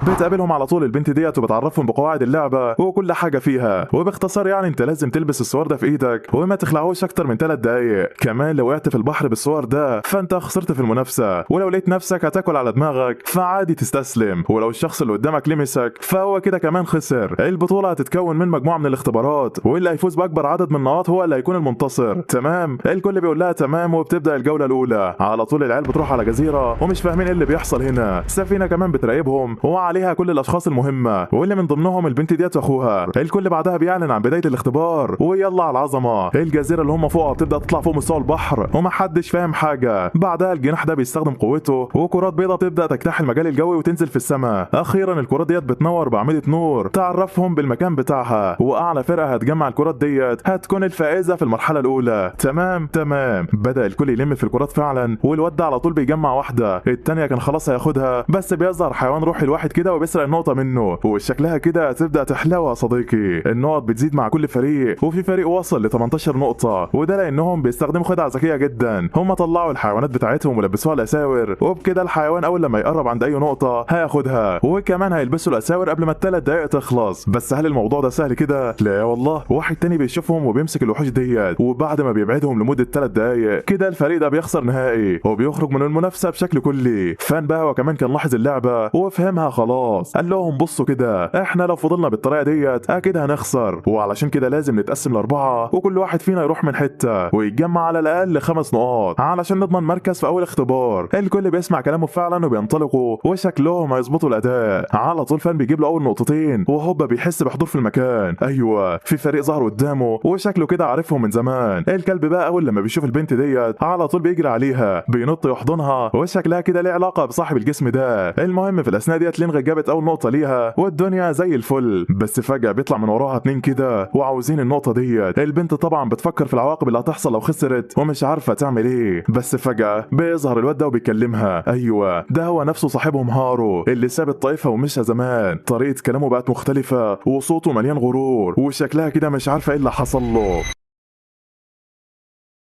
S1: بتقابلهم على طول البنت ديت وبتعرفهم بقواعد اللعبة وكل حاجة فيها، وباختصار يعني انت لازم تلبس السوار ده في ايدك وما تخلعهوش اكتر من 3 دقايق، كمان لو وقعت في البحر بالسوار ده فانت خسرت في المنافسة، ولو لقيت نفسك هتاكل على دماغك فعادي تستسلم، ولو الشخص اللي قدامك لمسك فهو كده كمان خسر. البطولة هتتكون من مجموعة من الاختبارات، واللي هيفوز باكبر عدد من النقاط هو اللي هيكون المنتصر. تمام؟ الكل بيقول لها تمام، وبتبدا الجولة الاولى. على طول العيال بتروح على جزيرة ومش فاهمين ايه اللي بيحصل هنا. سفينة كمان بتراقبهم وعليها كل الاشخاص المهمة واللي من ضمنهم البنت ديت واخوها. الكل بعدها بيعلن عن بداية الاختبار، ويلا على العظمة. الجزيرة اللي هم فوقها بتبدا تطلع فوق مستوى البحر ومحدش فاهم حاجة. بعدها الجناح ده بيستخدم قوته وكرات بيضاء بتبدا تجتاح المجال الجوي وتنزل في السماء. اخيرا الكرات ديت بتنور باعمده نور تعرفهم بالمكان بتاعها، واعلى فرقه هتجمع الكرات ديت هتكون الفائزه في المرحلة الاولى. تمام تمام. بدا الكل يلم في الكرات فعلا، والواد ده على طول بيجمع واحدة، الثانية كان خلاص هياخدها، بس بيظهر حيوان روحي الواحد كده وبيسرق النقطة منه، وشكلها كده تبدا تحلو يا صديقي. النقط بتزيد مع كل فريق، وفي فريق وصل ل 18 نقطة، وده لانهم بيستخدموا خدعه ذكية جدا. هم طلعوا الحيوانات بتاعتهم ولبسوها الاساور، وبكده الحيوان اول لما يقرب عند اي نقطة هياخدها، وكمان هيلبسوا الاساور قبل ما ال3 دقايق تخلص. بس هل الموضوع ده سهل كده؟ لا والله. واحد تاني بيشوفهم وبيمسك الوحوش ديت، وبعد ما بيبعدهم لمدة 3 دقايق كده الفريق ده بيخسر نهائي وبيخرج من المنافسة بشكل كلي. فان بقى وكمان كان لاحظ اللعبة وفهمها خلاص، قال لهم بصوا كده، احنا لو فضلنا بالطريقة ديت اكيد هنخسر، وعلشان كده لازم نتقسم ل4 وكل واحد فينا يروح من حتة ويتجمع على الاقل 5 نقاط علشان نضمن مركز في اول اختبار. الكل بيسمع كلامه فعلا وبينطلقوا، وشكلهم هيظبطوا الاداء. على طول فان بيجيب له اول نقطتين، وهوبا بيحس بحضور في المكان. ايوه في فريق ظهر قدامه وشكله كده عارفهم من زمان. الكلب بقى اول لما بيشوف البنت ديت على طول بيجري عليها، بينط يحضنها، وشكلها كده ليه علاقة بصاحب الجسم ده. المهم في الاثناء ديت لينغ جابت اول نقطة ليها والدنيا زي الفل، بس فجاة بيطلع من وراها 2 كده وعاوزين النقطة ديت. البنت طبعا بتفكر في العواقب اللي هتحصل لو خسرت ومش عارفه تعمل ايه، بس فجاة بيظهر الواد ده وبيكلمها. ايوه ده هو نفسه صاحبهم هارو اللي ساب الطائفة ومشى زمان. طريقه كلامه بقت مختلفة وصوته مليان غرور، وشكلها كده مش عارفه ايه اللي حصل له.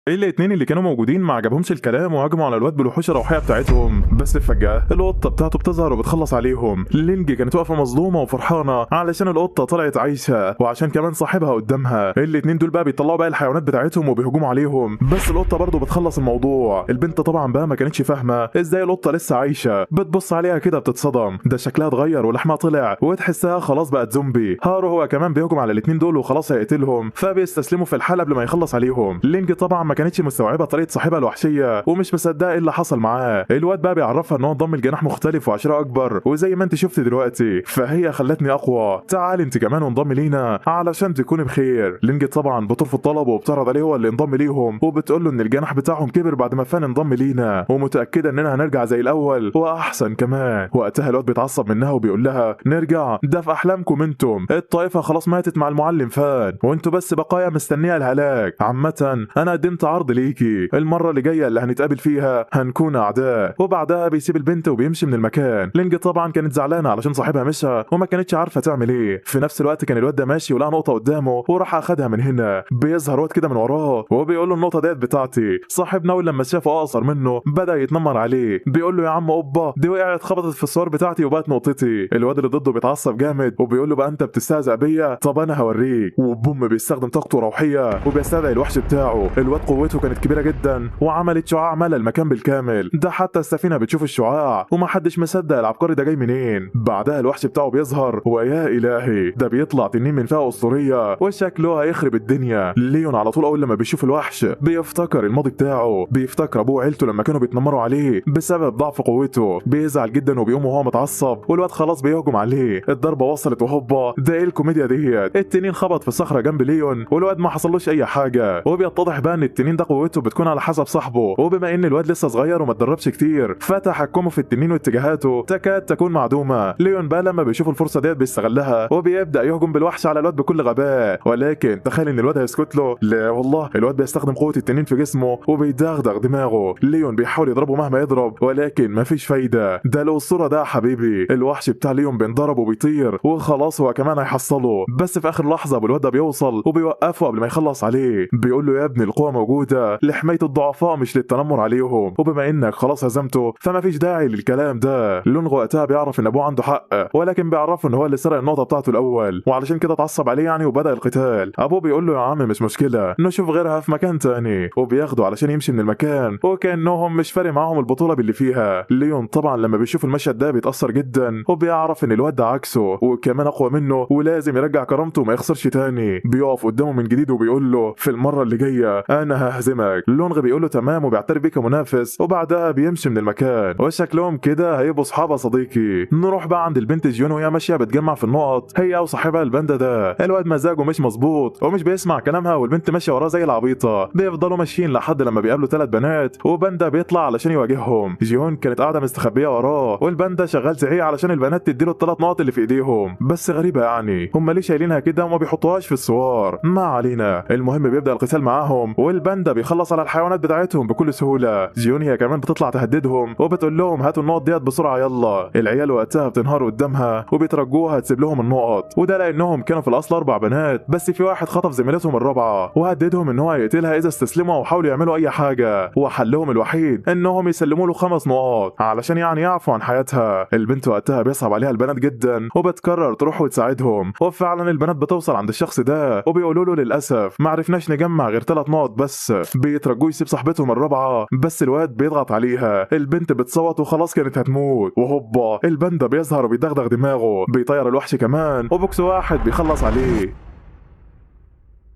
S1: الاتنين اللي كانوا موجودين ما عجبهمش الكلام وهجموا على الواد بالوحوش الروحية بتاعتهم، بس فجاة القطة بتاعته بتظهر وبتخلص عليهم. لينج كانت واقفة مصدومة وفرحانه علشان القطة طلعت عايشه وعشان كمان صاحبها قدامها. الاتنين دول بقى بيطلعوا بقى الحيوانات بتاعتهم وبيهجموا عليهم، بس القطة برضه بتخلص الموضوع. البنت طبعا بقى ما كانتش فاهمه ازاي القطة لسه عايشه، بتبص عليها كده بتتصدم، ده شكلها اتغير ولحمها طلع وتحسها خلاص بقت زومبي. هارو هو كمان بيهجم على الاتنين دول وخلاص هيقتلهم، فبيستسلموا في الحال قبل ما يخلص عليهم. لينج طبعا ما كانتش مستوعبة طريقه صاحبها الوحشية ومش مصدقه ايه اللي حصل معاه. الواد بقى بيعرفها ان هو انضم لجناح مختلف وعشيره اكبر، وزي ما انت شفت دلوقتي فهي خلتني اقوى، تعال انت كمان وانضم لينا علشان تكوني بخير. لينج طبعا بترفض طلبه وبتعرض عليه هو اللي انضم ليهم، وبتقول له ان الجناح بتاعهم كبر بعد ما فان انضم لينا، ومتاكده اننا هنرجع زي الاول واحسن كمان. وقتها الواد بيتعصب منها وبيقول لها نرجع ده في احلامكم انتم، الطائفة خلاص ماتت مع المعلم فان وانتم بس بقايا مستنيه الهلاك. عامة انا قدمت عرض ليكي، المرة اللي جاية اللي هنتقابل فيها هنكون اعداء. وبعدها بيسيب البنت وبيمشي من المكان. لينج طبعا كانت زعلانة علشان صاحبها مشى وما كانتش عارفه تعمل ايه. في نفس الوقت كان الواد ده ماشي ولقى نقطة قدامه وراح اخدها من هنا. بيظهر واد كده من وراه وبيقول له النقطة ديت بتاعتي. صاحبنا اول لما شافه اقصر منه بدا يتنمر عليه، بيقول له يا عم اوبا دي وقعت خبطت في الصور بتاعتي وبقت نقطتي. الواد اللي ضده بيتعصب جامد وبيقول له بقى انت بتستهزأ بيا، طب انا هوريك. وبوم بيستخدم طاقته الروحية وبيستدعي الوحش بتاعه. الواد قوته كانت كبيرة جدا وعملت شعاع ملأ المكان بالكامل. ده حتى السفينة بتشوف الشعاع ومحدش مصدق العبقري ده جاي منين. بعدها الوحش بتاعه بيظهر، ويا الهي ده بيطلع تنين من فئة اسطورية وشكله هيخرب الدنيا. ليون على طول اول لما بيشوف الوحش بيفتكر الماضي بتاعه، بيفتكر ابوه وعيلته لما كانوا بيتنمروا عليه بسبب ضعف قوته. بيزعل جدا وبيقوم وهو متعصب، والواد خلاص بيهجم عليه. الضربة وصلت وهوبا، ده ايه الكوميديا ديت؟ التنين خبط في الصخرة جنب ليون والواد ما حصلوش اي حاجة. وبيتضح بقى ان التنين ده قوته بتكون على حسب صاحبه، وبما ان الواد لسه صغير وما اتدربش كتير فتحكمه في التنين واتجاهاته تكاد تكون معدومة. ليون بقى لما بيشوف الفرصة ديت بيستغلها وبيبدا يهجم بالوحش على الواد بكل غباء، ولكن تخيل ان الواد هيسكت له؟ لا والله، الواد بيستخدم قوة التنين في جسمه وبيدغدغ دماغه. ليون بيحاول يضربه مهما يضرب ولكن مفيش فايده، ده الاسطورة ده يا حبيبي. الوحش بتاع ليون بينضرب وبيطير وخلاص هو كمان هيحصله، بس في اخر لحظة ابو الواد ده بيوصل وبيوقفه قبل ما يخلص عليه. بيقول له يا ابني القوة موجودة لحماية الضعفاء مش للتنمر عليهم، وبما انك خلاص هزمته فما فيش داعي للكلام ده. لونغ وقتها بيعرف ان ابوه عنده حق، ولكن بيعرفه ان هو اللي سرق النقطة بتاعته الاول، وعلشان كده اتعصب عليه يعني وبدا القتال. ابوه بيقول له يا عم مش مشكلة، نشوف غيرها في مكان تاني، وبياخده علشان يمشي من المكان وكانهم مش فارق معاهم البطولة باللي فيها. ليون طبعا لما بيشوف المشهد ده بيتاثر جدا وبيعرف ان الواد ده عكسه وكمان اقوى منه ولازم يرجع كرامته وما يخسرش تاني. بيقف قدامه من جديد وبيقول له في المرة اللي جاية انا ههزمك. لونغ بيقول له تمام وبيعترف بيه كمنافس، وبعدها بيمشي من المكان وشكلهم كده هيبقوا صحابه صديقي. نروح بقى عند البنت جيون وهي ماشية بتجمع في النقط هي وصاحبها الباندا ده. الواد مزاجه مش مظبوط ومش بيسمع كلامها والبنت ماشية وراه زي العبيطه. بيفضلوا ماشيين لحد لما بيقابلوا 3 بنات وباندا بيطلع علشان يواجههم. جيون كانت قاعدة مستخبيه وراه والباندا شغال زعيق علشان البنات تديله ال3 نقط اللي في ايديهم، بس غريبة يعني هم ليه شايلينها كده وما بيحطوهاش في الصور؟ ما علينا. المهم بيبدا القتال معاهم والباندا بيخلص على الحيوانات بتاعتهم بكل سهولة. جيون هي كمان بتطلع تهددهم وبتقول لهم هاتوا النقط ديت بسرعة يلا. العيال وقتها بتنهار قدامها وبيترجوها تسيب لهم النقط، وده لانهم كانوا في الاصل 4 بنات بس في واحد خطف زميلتهم الرابعة وهددهم ان هو هيقتلها اذا استسلموا او حاولوا يعملوا اي حاجة، وحلهم الوحيد انهم يسلموا له 5 نقاط علشان يعني يعفوا عن حياتها. البنت وقتها بيصعب عليها البنات جدا وبتقرر تروح وتساعدهم، وفعلا البنات بتوصل عند الشخص ده وبيقولوا له للاسف ما عرفناش نجمع غير 3 نقط بس. بيترجوه يسيب صاحبتهم الرابعة بس الواد بيضغط عليها. البنت بتصوت وخلاص كانت هتموت، وهوبا الباندا بيظهر وبيدغدغ دماغه، بيطير الوحش كمان وبوكس واحد بيخلص عليه.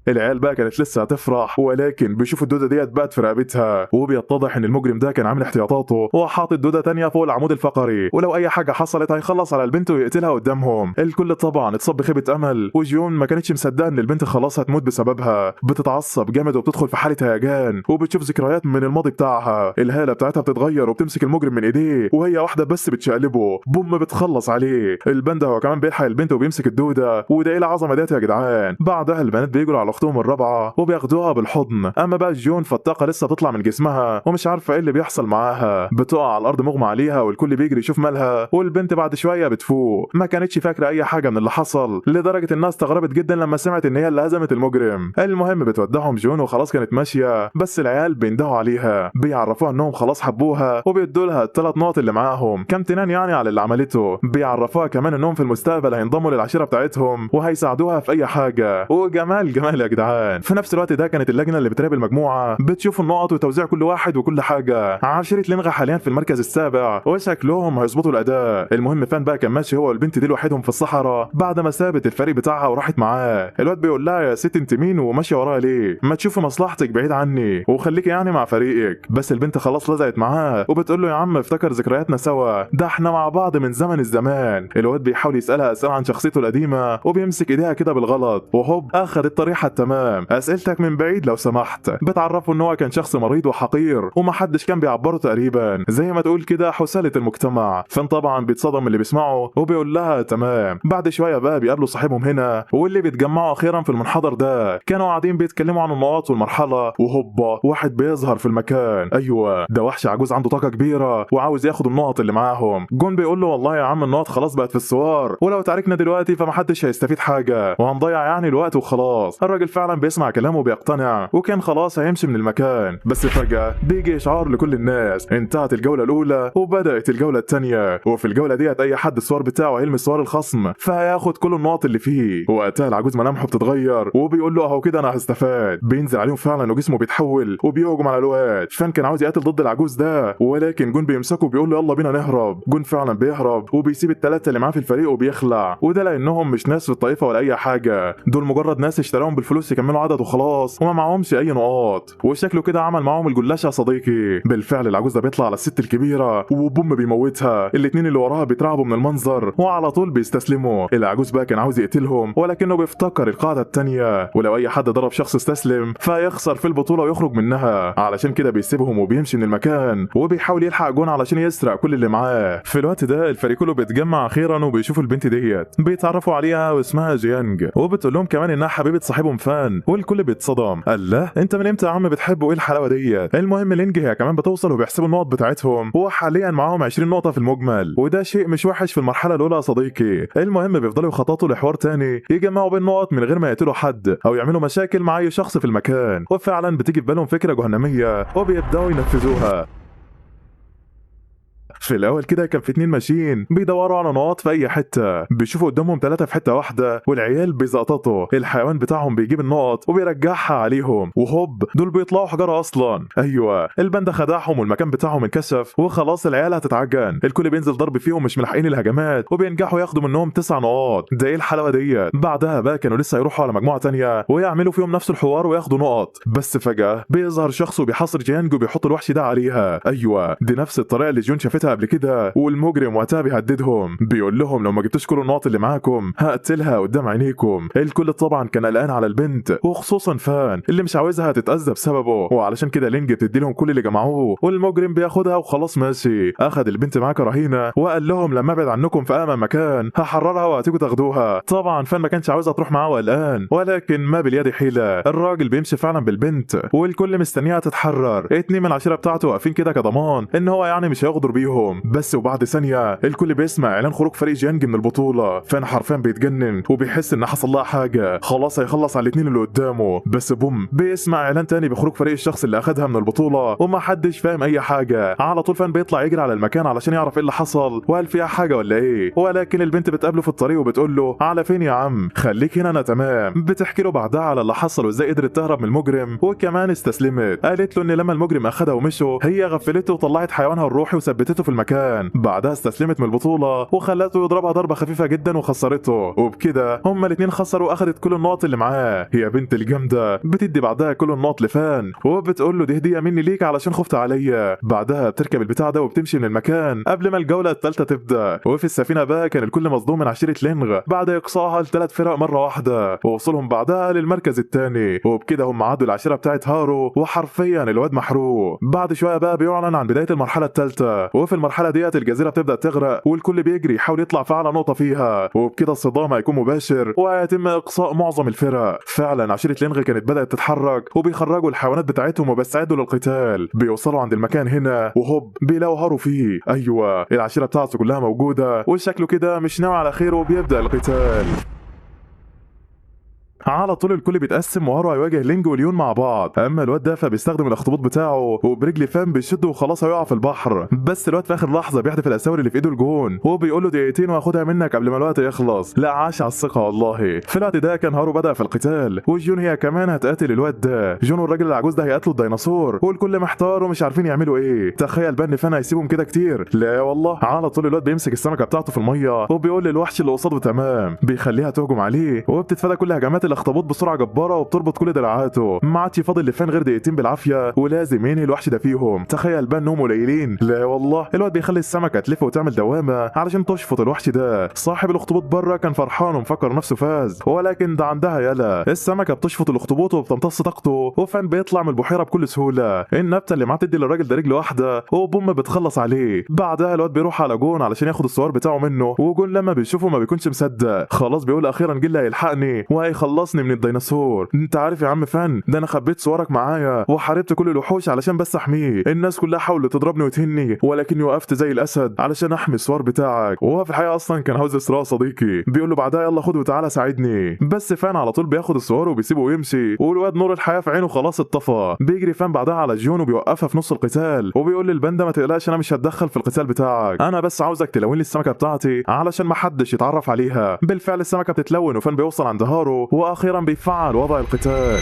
S1: العيال بقى كانت لسه هتفرح ولكن بيشوفوا الدودة ديت بقت في رقبتها، وبيتضح ان المجرم ده كان عامل احتياطاته وحاطط دوده تانية فوق العمود الفقري، ولو اي حاجة حصلت هيخلص على البنت ويقتلها قدامهم. الكل طبعا اتصاب بخيبه امل، وجيون ما كانتش مصدقه ان البنت خلاص هتموت بسببها. بتتعصب جامد وبتدخل في حاله هيجان وبتشوف ذكريات من الماضي بتاعها. الهالة بتاعتها بتتغير وبتمسك المجرم من ايديه وهي واحدة بس بتشقلبه بوم بتخلص عليه. الباندا هو كمان بيلحق البنت وبيمسك الدودة، وده ايه العظمة ديت يا جدعان. بعدها البنات بيجروا على اختهم الرابعة وبياخدوها بالحضن. اما بقى جيون فالطاقه لسه بتطلع من جسمها ومش عارفه ايه اللي بيحصل معاها، بتقع على الارض مغمى عليها والكل بيجري يشوف مالها. والبنت بعد شوية بتفوق، ما كانتش فاكره اي حاجة من اللي حصل لدرجة الناس استغربت جدا لما سمعت ان هي اللي هزمت المجرم. المهم بتودعهم جيون وخلاص كانت ماشية، بس العيال بيندهوا عليها بيعرفوها انهم خلاص حبوها وبيدوا لها ال3 نقط اللي معاهم كامتنان يعني على اللي عملته. بيعرفوها كمان انهم في المستقبل هينضموا للعشيره بتاعتهم وهيساعدوها في اي حاجة، وجمال جمال يا جدعان. في نفس الوقت ده كانت اللجنة اللي بتراقب المجموعة بتشوف النقط وتوزيع كل واحد وكل حاجة. عشيره لينغا حاليا في المركز السابع وشكلهم هيظبطوا الاداء. المهم فان بقى كان ماشي هو والبنت دي لوحدهم في الصحراء بعد ما سابت الفريق بتاعها وراحت معاه. الواد بيقول لها يا ست انت مين وماشية وراها ليه؟ ما تشوفي مصلحتك بعيد عني وخليكي يعني مع فريقك. بس البنت خلاص لزقت معاه وبتقول له يا عم افتكر ذكرياتنا سوا، ده احنا مع بعض من زمن الزمان. الواد بيحاول يسالها اسئلة عن شخصيته القديمة وبيمسك ايديها كده بالغلط وهوب اخد الطريحه التمام. اسئلتك من بعيد لو سمحت. بتعرفوا ان هو كان شخص مريض وحقير ومحدش كان بيعبره تقريبا، زي ما تقول كده حسالة المجتمع. فان طبعا بيتصدم اللي بيسمعه وبيقول لها تمام. بعد شوية بقى بيقابلوا صاحبهم هنا واللي بيتجمعوا اخيرا في المنحدر ده. كانوا قاعدين بيتكلموا عن النقاط والمرحلة وهوبا واحد بيظهر في المكان. ايوه ده وحش عجوز عنده طاقة كبيرة وعاوز ياخد النقط اللي معاهم. جون بيقول له والله يا عم النقط خلاص بقت في السوار، ولو تعاركنا دلوقتي فمحدش هيستفيد حاجة وهنضيع يعني الوقت وخلاص. الراجل الراجل فعلا بيسمع كلامه وبيقتنع، وكان خلاص هيمشي من المكان. بس فجأة بيجي اشعار لكل الناس، انتهت الجولة الاولى وبدأت الجولة الثانية. وفي الجولة ديت اي حد السوار بتاعه هيلمس سوار الخصم فهياخد كل النقط اللي فيه. وقتها العجوز ملامحه بتتغير وبيقول له اهو كده انا هستفاد. بينزل عليهم فعلا وجسمه بيتحول وبيهجم على الواد. فان كان عاوز يقاتل ضد العجوز ده، ولكن جون بيمسكه وبيقول له يلا بينا نهرب. جون فعلا بيهرب وبيسيب الثلاثة اللي معاه في الفريق وبيخلع، وده لانهم مش ناس في الطائفة ولا اي حاجة، دول مجرد ناس اشتراهم بالفلوس يكملوا عدد وخلاص، وما معهمش اي نقاط. وشكله كده عمل معاهم الجلاشه يا صديقي. بالفعل العجوز ده بيطلع على الست الكبيرة وبوم بيموتها. الاثنين اللي وراها بيترعبوا من المنظر وعلى طول بيستسلموا. العجوز بقى كان عاوز يقتلهم، ولكنه بيفتكر القاعدة الثانية، ولو اي حد ضرب شخص استسلم فيخسر في البطولة ويخرج منها. علشان كده بيسيبهم وبيمشي من المكان، وبيحاول يلحق جون علشان يسرق كل اللي معاه. في الوقت ده الفريق كله بيتجمع اخيرا وبيشوفوا البنت ديت، بيتعرفوا عليها واسمها جيانج، وبتقول لهم كمان انها حبيبه صاحبهم فان. والكل بيتصدم، الله انت من امتى يا عم بتحبه، ايه الحلاوة ديت؟ المهم لينج هي كمان بتوصل وبيحسبوا النقط بتاعتهم، وحاليا معاهم 20 نقطة في المجمل، وده شيء مش وحش في المرحلة الاولى يا صديقي. المهم بيفضلوا يخططوا لحوار تاني يجمعوا بين نقط من غير ما يقتلوا حد او يعملوا مشاكل مع اي شخص في المكان. وفعلا بتيجي في بالهم فكرة جهنميه وبيبداوا ينفذوها. في الاول كده كان في 2 ماشيين بيدوروا على نقاط في اي حتة، بيشوفوا قدامهم 3 في حتة واحدة، والعيال بيزقططوا. الحيوان بتاعهم بيجيب النقط وبيرجعها عليهم، وهوب دول بيطلعوا حجارة اصلا. ايوه الباندا خدعهم والمكان بتاعهم انكشف، وخلاص العيال هتتعجن. الكل بينزل ضرب فيهم، مش ملاحقين الهجمات، وبينجحوا ياخدوا منهم 9 نقاط. ده ايه الحلاوة ديت؟ بعدها بقى كانوا لسه يروحوا على مجموعة تانية ويعملوا فيهم نفس الحوار وياخدوا نقط، بس فجاة بيظهر شخص وبيحاصر جيانج وبيحط الوحش ده عليها. ايوه دي نفس الطريقة اللي جون شافتها قبل كده. والمجرم وقتها بيهددهم، بيقول لهم لو ما جبتوش كل النقط اللي معاكم هقتلها قدام عينيكم. الكل طبعا كان قلقان على البنت، وخصوصا فان اللي مش عاوزها تتاذى بسببه، وعلشان كده لينج بتدي لهم كل اللي جمعوه، والمجرم بياخدها وخلاص ماشي. اخد البنت معاه كرهينه وقال لهم لما ابعد عنكم في امن مكان هحررها وهتيجوا تاخدوها. طبعا فان ما كانش عاوزها تروح معاه وقلقان، ولكن ما باليد حيله. الراجل بيمشي فعلا بالبنت والكل مستنيها تتحرر. 2 من العشيرة بتاعته واقفين كده كضمان ان هو يعني مش هيغدر بيهم. بس وبعد ثانية الكل بيسمع اعلان خروج فريق جيانج من البطولة. فان حرفيا بيتجنن وبيحس ان حصل لها حاجة، خلاص هيخلص على الاثنين اللي قدامه. بس بوم بيسمع اعلان تاني بخروج فريق الشخص اللي اخدها من البطولة، وما حدش فاهم اي حاجة. على طول فان بيطلع يجري على المكان علشان يعرف ايه اللي حصل وهل فيها حاجة ولا ايه. ولكن البنت بتقابله في الطريق وبتقول له على فين يا عم، خليك هنا انا تمام. بتحكي له بعدها على اللي حصل وازاي قدرت تهرب من المجرم، وكمان استسلمت. قالت له ان لما المجرم اخدها ومشوا هي غفلته وطلعت حيوانها الروحي وثبتته في المكان. بعدها استسلمت من البطولة وخلته يضربها ضربه خفيفة جدا وخسرته، وبكده هما الاثنين خسروا واخدت كل النقط اللي معاه. هي بنت الجامدة بتدي بعدها كل النقط لفان وبتقول له دي هديه مني ليك علشان خفت عليا. بعدها بتركب البتاع ده وبتمشي من المكان قبل ما الجولة الثالثة تبدا. وفي السفينة بقى كان الكل مصدوم من عشيره لينغ بعد اقصائها ل3 فرق مرة واحدة، ووصولهم بعدها للمركز الثاني. وبكده هم عدوا العشيرة بتاعت هارو، وحرفيا الواد محروق. بعد شوية بقى بيعلن عن بداية المرحلة الثالثة، وفي المرحلة ديت الجزيرة بتبدا تغرق والكل بيجري يحاول يطلع في اعلى نقطة فيها، وبكده الصدام هيكون مباشر وهيتم اقصاء معظم الفرق. فعلا عشيره لينغ كانت بدات تتحرك وبيخرجوا الحيوانات بتاعتهم وبيستعدوا للقتال. بيوصلوا عند المكان هنا وهوب بيلاقوا هارو فيه. ايوه العشيرة بتاعته كلها موجودة وشكله كده مش ناوي على خير، وبيبدا القتال. على طول الكل بيتقسم وهارو هيواجه لينج وليون مع بعض. اما الواد ده فبيستخدم الاخطبوط بتاعه وبرجل فان بيشده وخلاص هيقع في البحر. بس الواد في اخر لحظة بيحدف الاساور اللي في ايده الجون وبيقول له دقيقتين وهاخدها منك قبل ما الوقت يخلص. لا عاش على الثقة والله. في الوقت ده كان هارو بدا في القتال، وجون هي كمان هتقاتل الواد ده. جون والراجل العجوز ده هيقتلوا الديناصور، والكل محتار ومش عارفين يعملوا ايه. تخيل بقى ان فان هيسيبهم كده كتير؟ لا والله. على طول الواد بيمسك السمكة بتاعته في المية وبيقول للوحش اللي قصاده تمام، بيخليها تهجم عليه وبتتفادى كل هجمات الاخطبوط بسرعة جبارة وبتربط كل دراعاته. ما عادش فاضل لفان غير دقيقتين بالعافية ولازم ينهي الوحش ده فيهم. تخيل بقى انهم قليلين؟ لا والله. الواد بيخلي السمكة تلف وتعمل دوامه علشان تشفط الوحش ده. صاحب الاخطبوط بره كان فرحان ومفكر نفسه فاز، ولكن ده عندها يلا. السمكة بتشفط الاخطبوط وبتمتص طاقته، وفان بيطلع من البحيرة بكل سهولة. النبتة اللي معاه تدي للراجل ده رجل واحدة وبوم بتخلص عليه. بعدها الواد بيروح على جون علشان ياخد السوار بتاعه منه، وجون لما بيشوفه ما بيكونش مصدق، خلاص بيقول اخيرا جيل هيلحقني وهيخلص خلصني من الديناصور. انت عارف يا عم فان، ده انا خبيت صورك معايا وحاربت كل الوحوش علشان بس احميه. الناس كلها حاولت تضربني وتهني، ولكني وقفت زي الاسد علشان احمي السوار بتاعك. وهو في الحقيقة اصلا كان عاوز يسرقه صديقي. بيقول له بعدها يلا خد وتعالى ساعدني، بس فان على طول بياخد السوار وبيسيبه ويمشي، والواد نور الحياة في عينه خلاص اتطفى. بيجري فان بعدها على جيون وبيوقفها في نص القتال، وبيقول للباندا ما تقلقش انا مش هتدخل في القتال بتاعك، انا بس عاوزك تلون لي السمكة بتاعتي علشان ما حدش يتعرف عليها. بالفعل السمكة بتتلون، وفان بيوصل عند هارو، واخيرا بيفعل وضع القتال.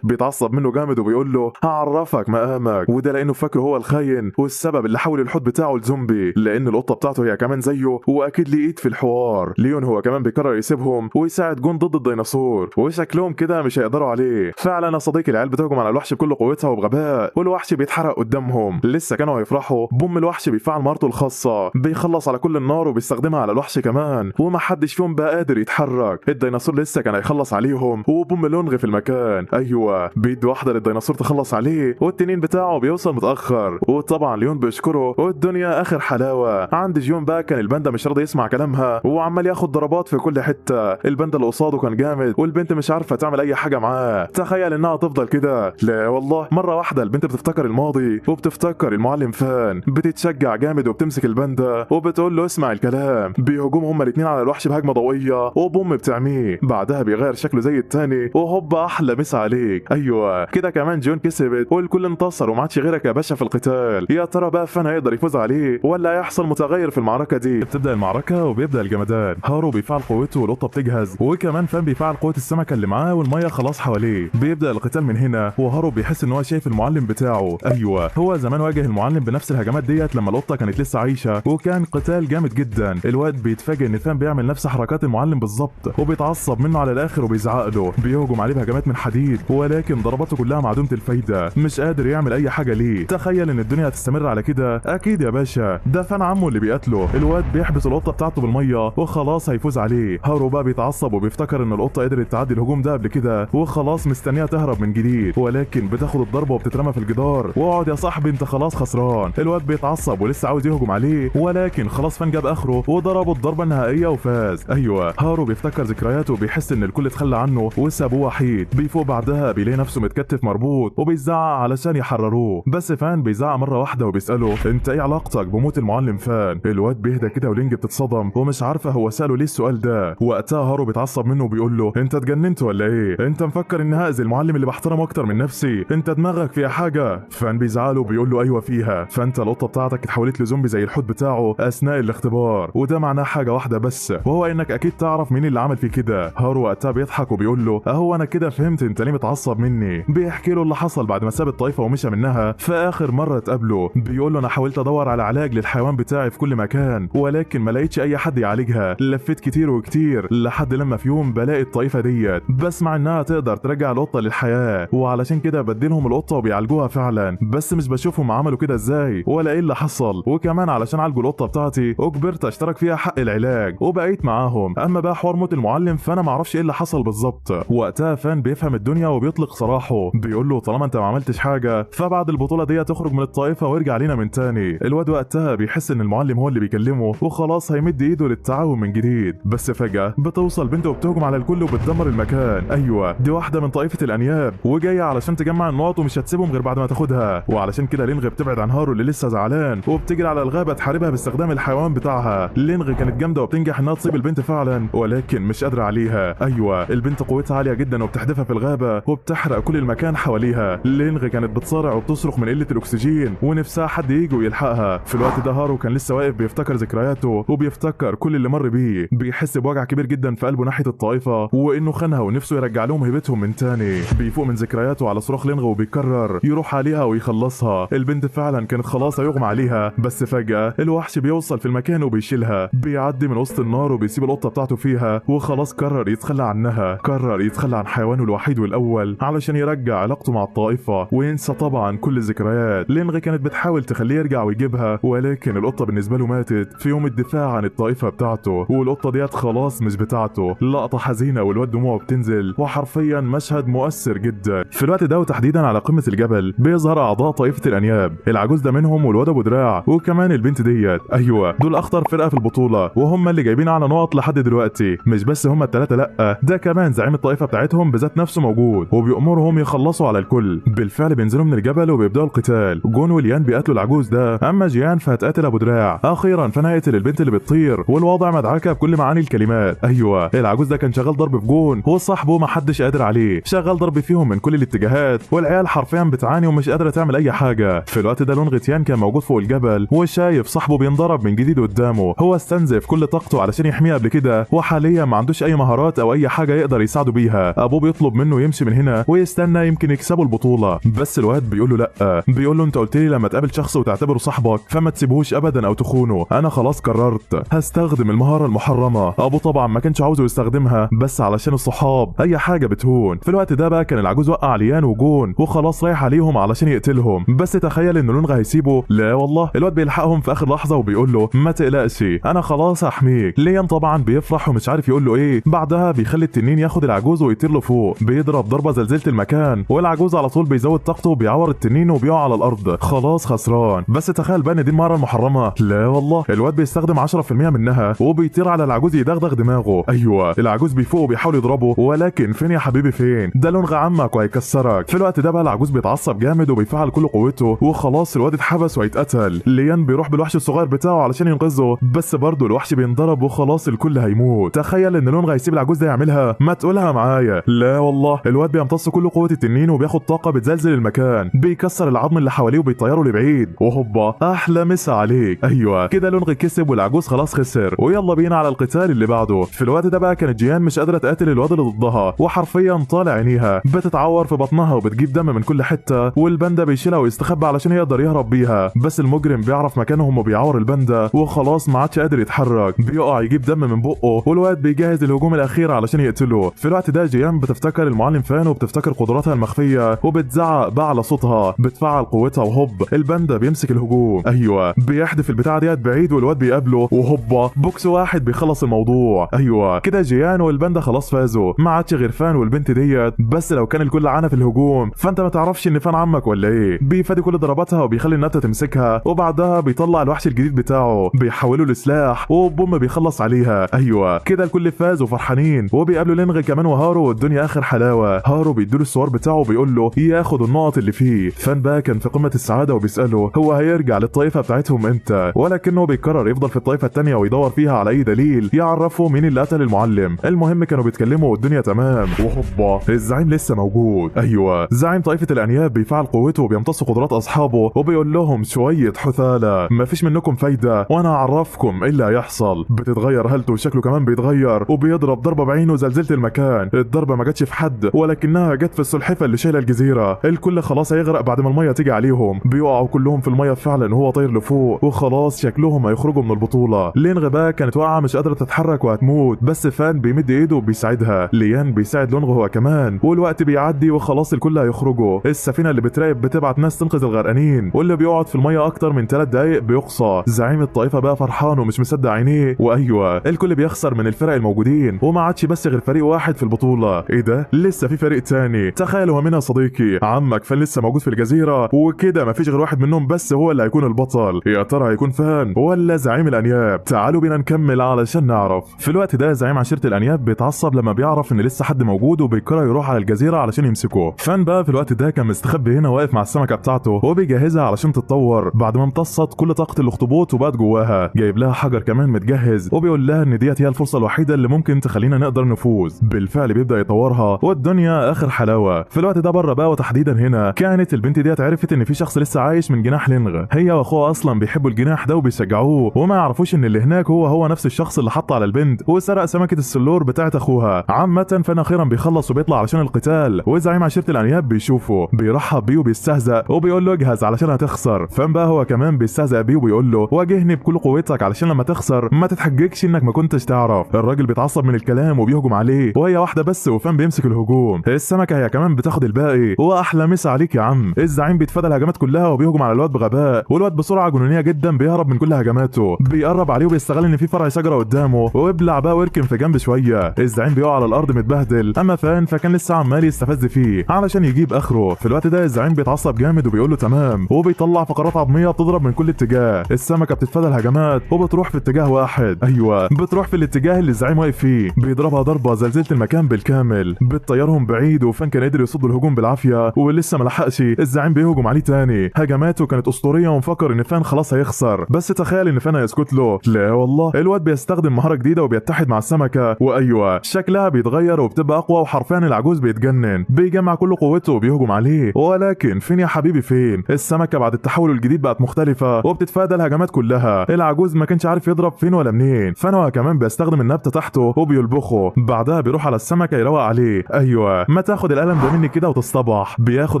S1: بيتعصب منه جامد وبيقول له هعرفك مقامك، وده لانه فاكره هو الخاين والسبب اللي حول الحوت بتاعه لزومبي، لان القطة بتاعته هي كمان زيه واكيد ليه ايد في الحوار. ليون هو كمان بيقرر يسيبهم ويساعد جون ضد الديناصور، وشكلهم كده مش هيقدروا عليه. فعلا يا صديقي العيال بتهجم على الوحش بكل قوتها وبغباء، والوحش بيتحرق قدامهم. لسه كانوا هيفرحوا، بوم الوحش بيفعل مهارته الخاصة، بيخلص على كل النار وبيستخدمها على الوحش كمان، ومحدش فيهم بقى قادر يتحرك. الديناصور لسه كان هيخلص عليهم، وبوم لونغ في المكان. ايوه بيد واحدة للديناصور تخلص عليه، والتنين بتاعه بيوصل متاخر، وطبعا ليون بيشكره، والدنيا اخر حلاوة. عند جيون بقى كان الباندا مش راضي يسمع كلامها وعمال ياخد ضربات في كل حتة. الباندا اللي قصاده كان جامد، والبنت مش عارفه تعمل اي حاجة معاه. تخيل انها تفضل كده، لا والله. مرة واحدة البنت بتفتكر الماضي وبتفتكر المعلم فان، بتتشجع جامد وبتمسك الباندا وبتقول له اسمع الكلام. بيهجموا هما الاثنين على الوحش بهجمه ضوئية، وبوم بتعميه. بعدها بيغير شكله زي التاني، وهوب احلى مسا عليك. ايوه كده كمان جون كسبت والكل انتصر وما عادش غيرك يا باشا في القتال. يا ترى بقى فان هيقدر يفوز عليه ولا هيحصل متغير في المعركة دي؟ بتبدا المعركة وبيبدا الجمدان. هارو بيفعل قوته والقطه بتجهز، وكمان فان بيفعل قوة السمكة اللي معاه والمية خلاص حواليه. بيبدا القتال من هنا، وهارو بيحس ان هو شايف المعلم بتاعه. ايوه هو زمان واجه المعلم بنفس الهجمات ديت لما القطة كانت لسه عايشه، وكان قتال جامد جدا. الواد بيتفاجئ ان فان بيعمل نفس حركات المعلم بالظبط، وبيتعصب منه على الاخر وبيزعق له. بيهجم عليه بهجمات من حديد، ولكن ضرباته كلها معدومة الفايدة، مش قادر يعمل اي حاجة ليه. تخيل ان الدنيا هتستمر على كده؟ اكيد يا باشا ده فان عمه اللي بيقتله. الواد بيحبس القطة بتاعته بالمية وخلاص هيفوز عليه. هارو بقى بيتعصب وبيفتكر ان القطة قدرت تعدي الهجوم ده قبل كده، وخلاص مستنيها تهرب من جديد، ولكن بتاخد الضربة وبتترمى في الجدار. واقعد يا صاحبي انت خلاص خسران. الواد بيتعصب ولسه عاوز يهجم عليه، ولكن خلاص فان جاب اخره وضربه الضربة النهائية وفاز. ايوه هارو بيفتكر ذكرياته وبيحس ان الكل اتخلى عنه وسابوه وحيد. بيفوق بعدها بيلاقي نفسه متكتف مربوط وبيزعق علشان يحرروه، بس فان بيزعق مرة واحدة وبيساله انت ايه علاقتك بموت المعلم فان؟ الواد بيهدى كده ولينج بتتصدم ومش عارفه هو ساله ليه السؤال ده. وقتها هارو بيتعصب منه وبيقول له انت اتجننت ولا ايه؟ انت مفكر ان هاذي المعلم اللي بحترمه اكتر من نفسي؟ انت دماغك فيها حاجة؟ فان بيزعله وبيقول له ايوه فيها، فانت القطة بتاعتك اتحولت لزومبي زي الحوت بتاعه اثناء الاختبار، وده معناه حاجة واحدة بس، وهو انك اكيد تعرف مين اللي عمل فيه كده. هارو وقتها بيضحك وبيقول له اهو انا كده فهمت انت ليه متعصب مني. بيحكي له اللي حصل بعد ما ساب الطائفة ومشى منها في اخر مرة اتقابله. بيقول له انا حاولت ادور على علاج للحيوان بتاعي في كل مكان، ولكن ما لقيتش اي حد يعالجها، لفيت كتير وكتير لحد لما في يوم بلاقي الطائفة ديت، بسمع انها تقدر ترجع القطة للحياة، وعلشان كده بدلهم القطة وبيعالجوها فعلا، بس مش بشوفهم عملوا كده ازاي ولا ايه اللي حصل. وكمان علشان عالجوا القطة بتاعتي اجبرت اشترك فيها حق العلاج وبقيت معاهم. اما بقى حوار موت المعلم فانا ما اعرفش ايه اللي حصل بالظبط. وقتها فان بيفهم الدنيا وبيطلق سراحه، بيقول له طالما انت ما عملتش حاجة فبعد البطولة دي تخرج من الطائفة وارجع لينا من تاني. الواد وقتها بيحس ان المعلم هو اللي بيكلمه وخلاص هيمد ايده للتعاون من جديد، بس فجاة بتوصل بنته وبتهجم على الكل وبتدمر المكان. ايوه دي واحدة من طائفة الانياب وجاية علشان تجمع النقط ومش هتسيبهم غير بعد ما تاخدها، وعلشان كده لينغ بتبعد عن هارو اللي لسه زعلان وبتجري على الغابة تحاربها باستخدام الحيوان بتاعها. لينغ كانت جامدة وبتنجح انها تصيب البنت فعلا، ولكن مش قادرة عليها. ايوه البنت قوتها عالية جدا وبتحدفها في الغابة وبتحرق كل المكان حواليها. لينغ كانت بتصارع وبتصرخ من قلة الاكسجين ونفسها حد يجي ويلحقها. في الوقت ده هارو كان لسه واقف بيفتكر ذكرياته وبيفتكر كل اللي مر بيه، بيحس بوجع كبير جدا في قلبه ناحية الطائفة وانه خانها ونفسه يرجع لهم هيبتهم من تاني. بيفوق من ذكرياته على صراخ لينغ وبيقرر يروح عليها ويخلصها. البنت فعلا كانت خلاص هيغمى عليها، بس فجاة الوحش بيوصل في المكان وبيشيلها، بيعدي من وسط النار وبيسيب القطة بتاعته فيها، وخلاص قرر يتخلى عنها، قرر يتخلى عن حيوانه الوحيد والاول القتال علشان يرجع علاقته مع الطائفة وينسى طبعا كل الذكريات. لينغ كانت بتحاول تخليه يرجع ويجيبها، ولكن القطة بالنسبة له ماتت في يوم الدفاع عن الطائفة بتاعته، والقطه ديت خلاص مش بتاعته. لقطة حزينة والواد دموعه بتنزل، وحرفيا مشهد مؤثر جدا. في الوقت ده وتحديدا على قمة الجبل بيظهر اعضاء طائفة الانياب، العجوز ده منهم والواد ابو دراع وكمان البنت ديت. ايوه دول اخطر فرقه في البطولة وهم اللي جايبين اعلى نقط لحد دلوقتي. مش بس هم الثلاثة، لا ده كمان زعيم الطائفة بتاعتهم بذات نفسه موجود وبيأمرهم يخلصوا على الكل. بالفعل بينزلوا من الجبل وبيبداوا القتال. جون وليان بيقتلوا العجوز ده، اما جيان فهتقاتل ابو دراع. اخيرا فانا هيقتل البنت اللي بتطير، والوضع مدعكه بكل معاني الكلمات. ايوه العجوز ده كان شغال ضرب في جون وصاحبه ما حدش قادر عليه، شغال ضرب فيهم من كل الاتجاهات، والعيال حرفيا بتعاني ومش قادرة تعمل اي حاجة. في الوقت ده لونغ تيان كان موجود فوق الجبل وشايف صاحبه بينضرب من جديد قدامه. هو استنزف كل طاقته علشان يحميه قبل كده، وحاليا ما عندوش اي مهارات او اي حاجة يقدر يساعده بيها. ابوه بيطلب منه يمشي من هنا ويستنى يمكن يكسبوا البطولة، بس الواد بيقول له لا، بيقول له انت قلت لي لما تقابل شخص وتعتبره صاحبك فما تسيبهوش ابدا او تخونه، انا خلاص قررت هستخدم المهارة المحرمة. ابوه طبعا ما كانش عاوزه يستخدمها، بس علشان الصحاب اي حاجة بتهون. في الوقت ده بقى كان العجوز وقع ليان وجون وخلاص رايح عليهم علشان يقتلهم، بس تخيل ان لونغ هيسيبه؟ لا والله، الواد بيلحقهم في اخر لحظة وبيقول له ما تقلقش انا خلاص هحميك. ليان طبعا بيفرح ومش عارف يقول له ايه. بعدها بيخلي التنين ياخد العجوز ويطير له فوق، بيضرب ضربه زلزلة المكان، والعجوز على طول بيزود طاقته وبيعور التنين وبيقع على الارض، خلاص خسران. بس تخيل بقى ان دي المهارة المحرمة؟ لا والله، الواد بيستخدم 10% منها وبيطير على العجوز يدغدغ دماغه. ايوه العجوز بيفوق وبيحاول يضربه، ولكن فين يا حبيبي فين؟ ده لونغ عمك وهيكسرك. في الوقت ده بقى العجوز بيتعصب جامد وبيفعل كل قوته، وخلاص الواد اتحبس وهيتقتل. ليان بيروح بالوحش الصغير بتاعه علشان ينقذه، بس برضه الوحش بينضرب وخلاص الكل هيموت. تخيل ان لونغ هيسيب العجوز ده يعملها؟ ما تقولها معايا. لا والله، الواد بيمتص كل قوة التنين وبياخد طاقة بتزلزل المكان، بيكسر العظم اللي حواليه وبيطيره لبعيد، وهوبا احلى مسا عليك. ايوه كده لونغ كسب والعجوز خلاص خسر، ويلا بينا على القتال اللي بعده. في الوقت ده بقى كانت جيان مش قادرة تقاتل الواد اللي ضدها، وحرفيا طالع عينيها، بتتعور في بطنها وبتجيب دم من كل حتة، والباندا بيشيلها ويستخبى علشان يقدر يهرب بيها، بس المجرم بيعرف مكانهم وبيعور الباندا وخلاص ما عادش قادر يتحرك، بيقع يجيب دم من بقه، والواد بيجهز الهجوم الاخير علشان يقتله. في الوقت ده جيان بتفتكر المعلم فان وبتفتكر قدراتها المخفيه وبتزعق بأعلى صوتها، بتفعل قوتها وهوب الباندا بيمسك الهجوم. ايوه بيحدف البتاعه ديت بعيد والواد بيقابله، وهوبا بوكس واحد بيخلص الموضوع. ايوه كده جيان والباندا خلاص فازوا، ما عادش غير فان والبنت ديت. بس لو كان الكل عانى في الهجوم فانت ما تعرفش ان فان عمك ولا ايه. بيفادي كل ضرباتها وبيخلي النبتة تمسكها، وبعدها بيطلع الوحش الجديد بتاعه بيحوله لسلاح وبوم بيخلص عليها. ايوه كده الكل فاز وفرحانين، وبيقابلوا لينغ كمان وهارو والدنيا اخر حلاوة. هارو بيديله السوار بتاعه وبيقول له ياخد النقط اللي فيه. فان بقى كان في قمة السعادة وبيساله هو هيرجع للطائفه بتاعتهم امتى، ولكنه بيقرر يفضل في الطائفة الثانية ويدور فيها على اي دليل يعرفه مين اللي قتل المعلم. المهم كانوا بيتكلموا والدنيا تمام، وهوبا الزعيم لسه موجود. ايوه زعيم طائفة الانياب بيفعل قوته وبيمتص قدرات اصحابه وبيقول لهم شوية حثاله مفيش منكم فايده وانا اعرفكم ايه اللي هيحصل. بتتغير هالته وشكله كمان بيتغير، وبيضرب ضربه بعينه زلزلة المكان. الضربة ما جاتش في حد ولكنها جت في السلحفه اللي شايله الجزيرة. الكل خلاص هيغرق بعد ما المية تيجي عليهم، بيقعوا كلهم في المية فعلا وهو طاير لفوق، وخلاص شكلهم هيخرجوا من البطولة. لينغ بقى كانت واقعه مش قادرة تتحرك وهتموت، بس فان بيمد ايده وبيساعدها. ليان بيساعد لونغ هو كمان، والوقت بيعدي وخلاص الكل هيخرجوا. السفينة اللي بتراقب بتبعت ناس تنقذ الغرقانين، واللي بيقعد في المية اكتر من 3 دقايق بيقصى. زعيم الطائفة بقى فرحان ومش مصدق عينيه، وايوة الكل بيخسر من الفرق الموجودين وما عادش بس غير فريق واحد في البطولة. ايه ده لسه في فريق تاني؟ تخيلوا مين يا صديقي؟ عمك فان لسه موجود في الجزيرة، وكده مفيش غير واحد منهم بس هو اللي هيكون البطل. يا ترى هيكون فان ولا زعيم الانياب؟ تعالوا بينا نكمل علشان نعرف. في الوقت ده زعيم عشيره الانياب بيتعصب لما بيعرف ان لسه حد موجود، وبيقرر يروح على الجزيرة علشان يمسكه. فان بقى في الوقت ده كان مستخبي هنا واقف مع السمكة بتاعته وبيجهزها علشان تتطور بعد ما امتصت كل طاقة الاخطبوط وبقت جواها. جايب لها حجر كمان متجهز وبيقول لها ان ديت هي الفرصة الوحيدة اللي ممكن تخلينا نقدر نفوز. بالفعل بيبدا يطورها والدنيا اخر حلاوة. في الوقت ده بره بقى وتحديدا هنا كانت البنت ديت عرفت ان في شخص لسه عايش من جناح لينغ. هي واخوها اصلا بيحبوا الجناح ده وبيشجعوه، وما يعرفوش ان اللي هناك هو نفس الشخص اللي حط على البنت وسرق سمكة السلور بتاعه اخوها. عامة فانا اخيرا بيخلص وبيطلع علشان القتال، وزعيم عشيره الانياب بيشوفه بيرحب بيه وبيستهزأ وبيقول له اجهز علشان هتخسر. فان بقى هو كمان بيستهزأ بيه وبيقول له واجهني بكل قوتك علشان لما تخسر ما تتحججش انك ما كنتش تعرف. الراجل بيتعصب من الكلام وبيهجم عليه، وهي واحدة بس وفان بيمسك الهجوم. السمكة هي كمان بتاخد الباقي، واحلى مسا عليك يا عم. الزعيم بيتفادى الهجمات كلها وبيهجم على الواد بغباء، والواد بسرعة جنونيه جدا بيهرب من كل هجماته، بيقرب عليه وبيستغل ان في فرع شجرة قدامه ويبلع بقى ويركن في جنب شوية. الزعيم بيقع على الارض متبهدل، اما فان فكان لسه عمال يستفز فيه علشان يجيب اخره. في الوقت ده الزعيم بيتعصب جامد وبيقول له تمام، وبيطلع فقرات عظميه بتضرب من كل اتجاه. السمكة بتتفادى الهجمات وبتروح في اتجاه واحد، ايوه بتروح في الاتجاه اللي الزعيم واقف فيه، بيضربها ضربه زلزلة المكان بالكامل، بتطيرهم بعيد، وفان كان قدر يصد الهجوم بالعافية ولسه ما لحقش. الزعيم بيهجم عليه تاني، هجماته كانت اسطورية ومفكر ان فان خلاص هيخسر، بس تخيل ان فان هيسكت له، لا والله. الواد بيستخدم مهارة جديدة وبيتحد مع السمكة، وايوة شكلها بيتغير وبتبقى اقوى، وحرفيا العجوز بيتجنن، بيجمع كل قوته وبيهجم عليه، ولكن فين يا حبيبي فين؟ السمكة بعد التحول الجديد بقت مختلفة وبتتفادى الهجمات كلها. العجوز ما كانش عارف يضرب فين ولا منين، فان كمان بيستخدم النبتة تحته وبيلبخه، بعدها بيروح على السمكة يروق عليه، ايوه ما تاخد القلم ده مني كده وتصطبح. بياخد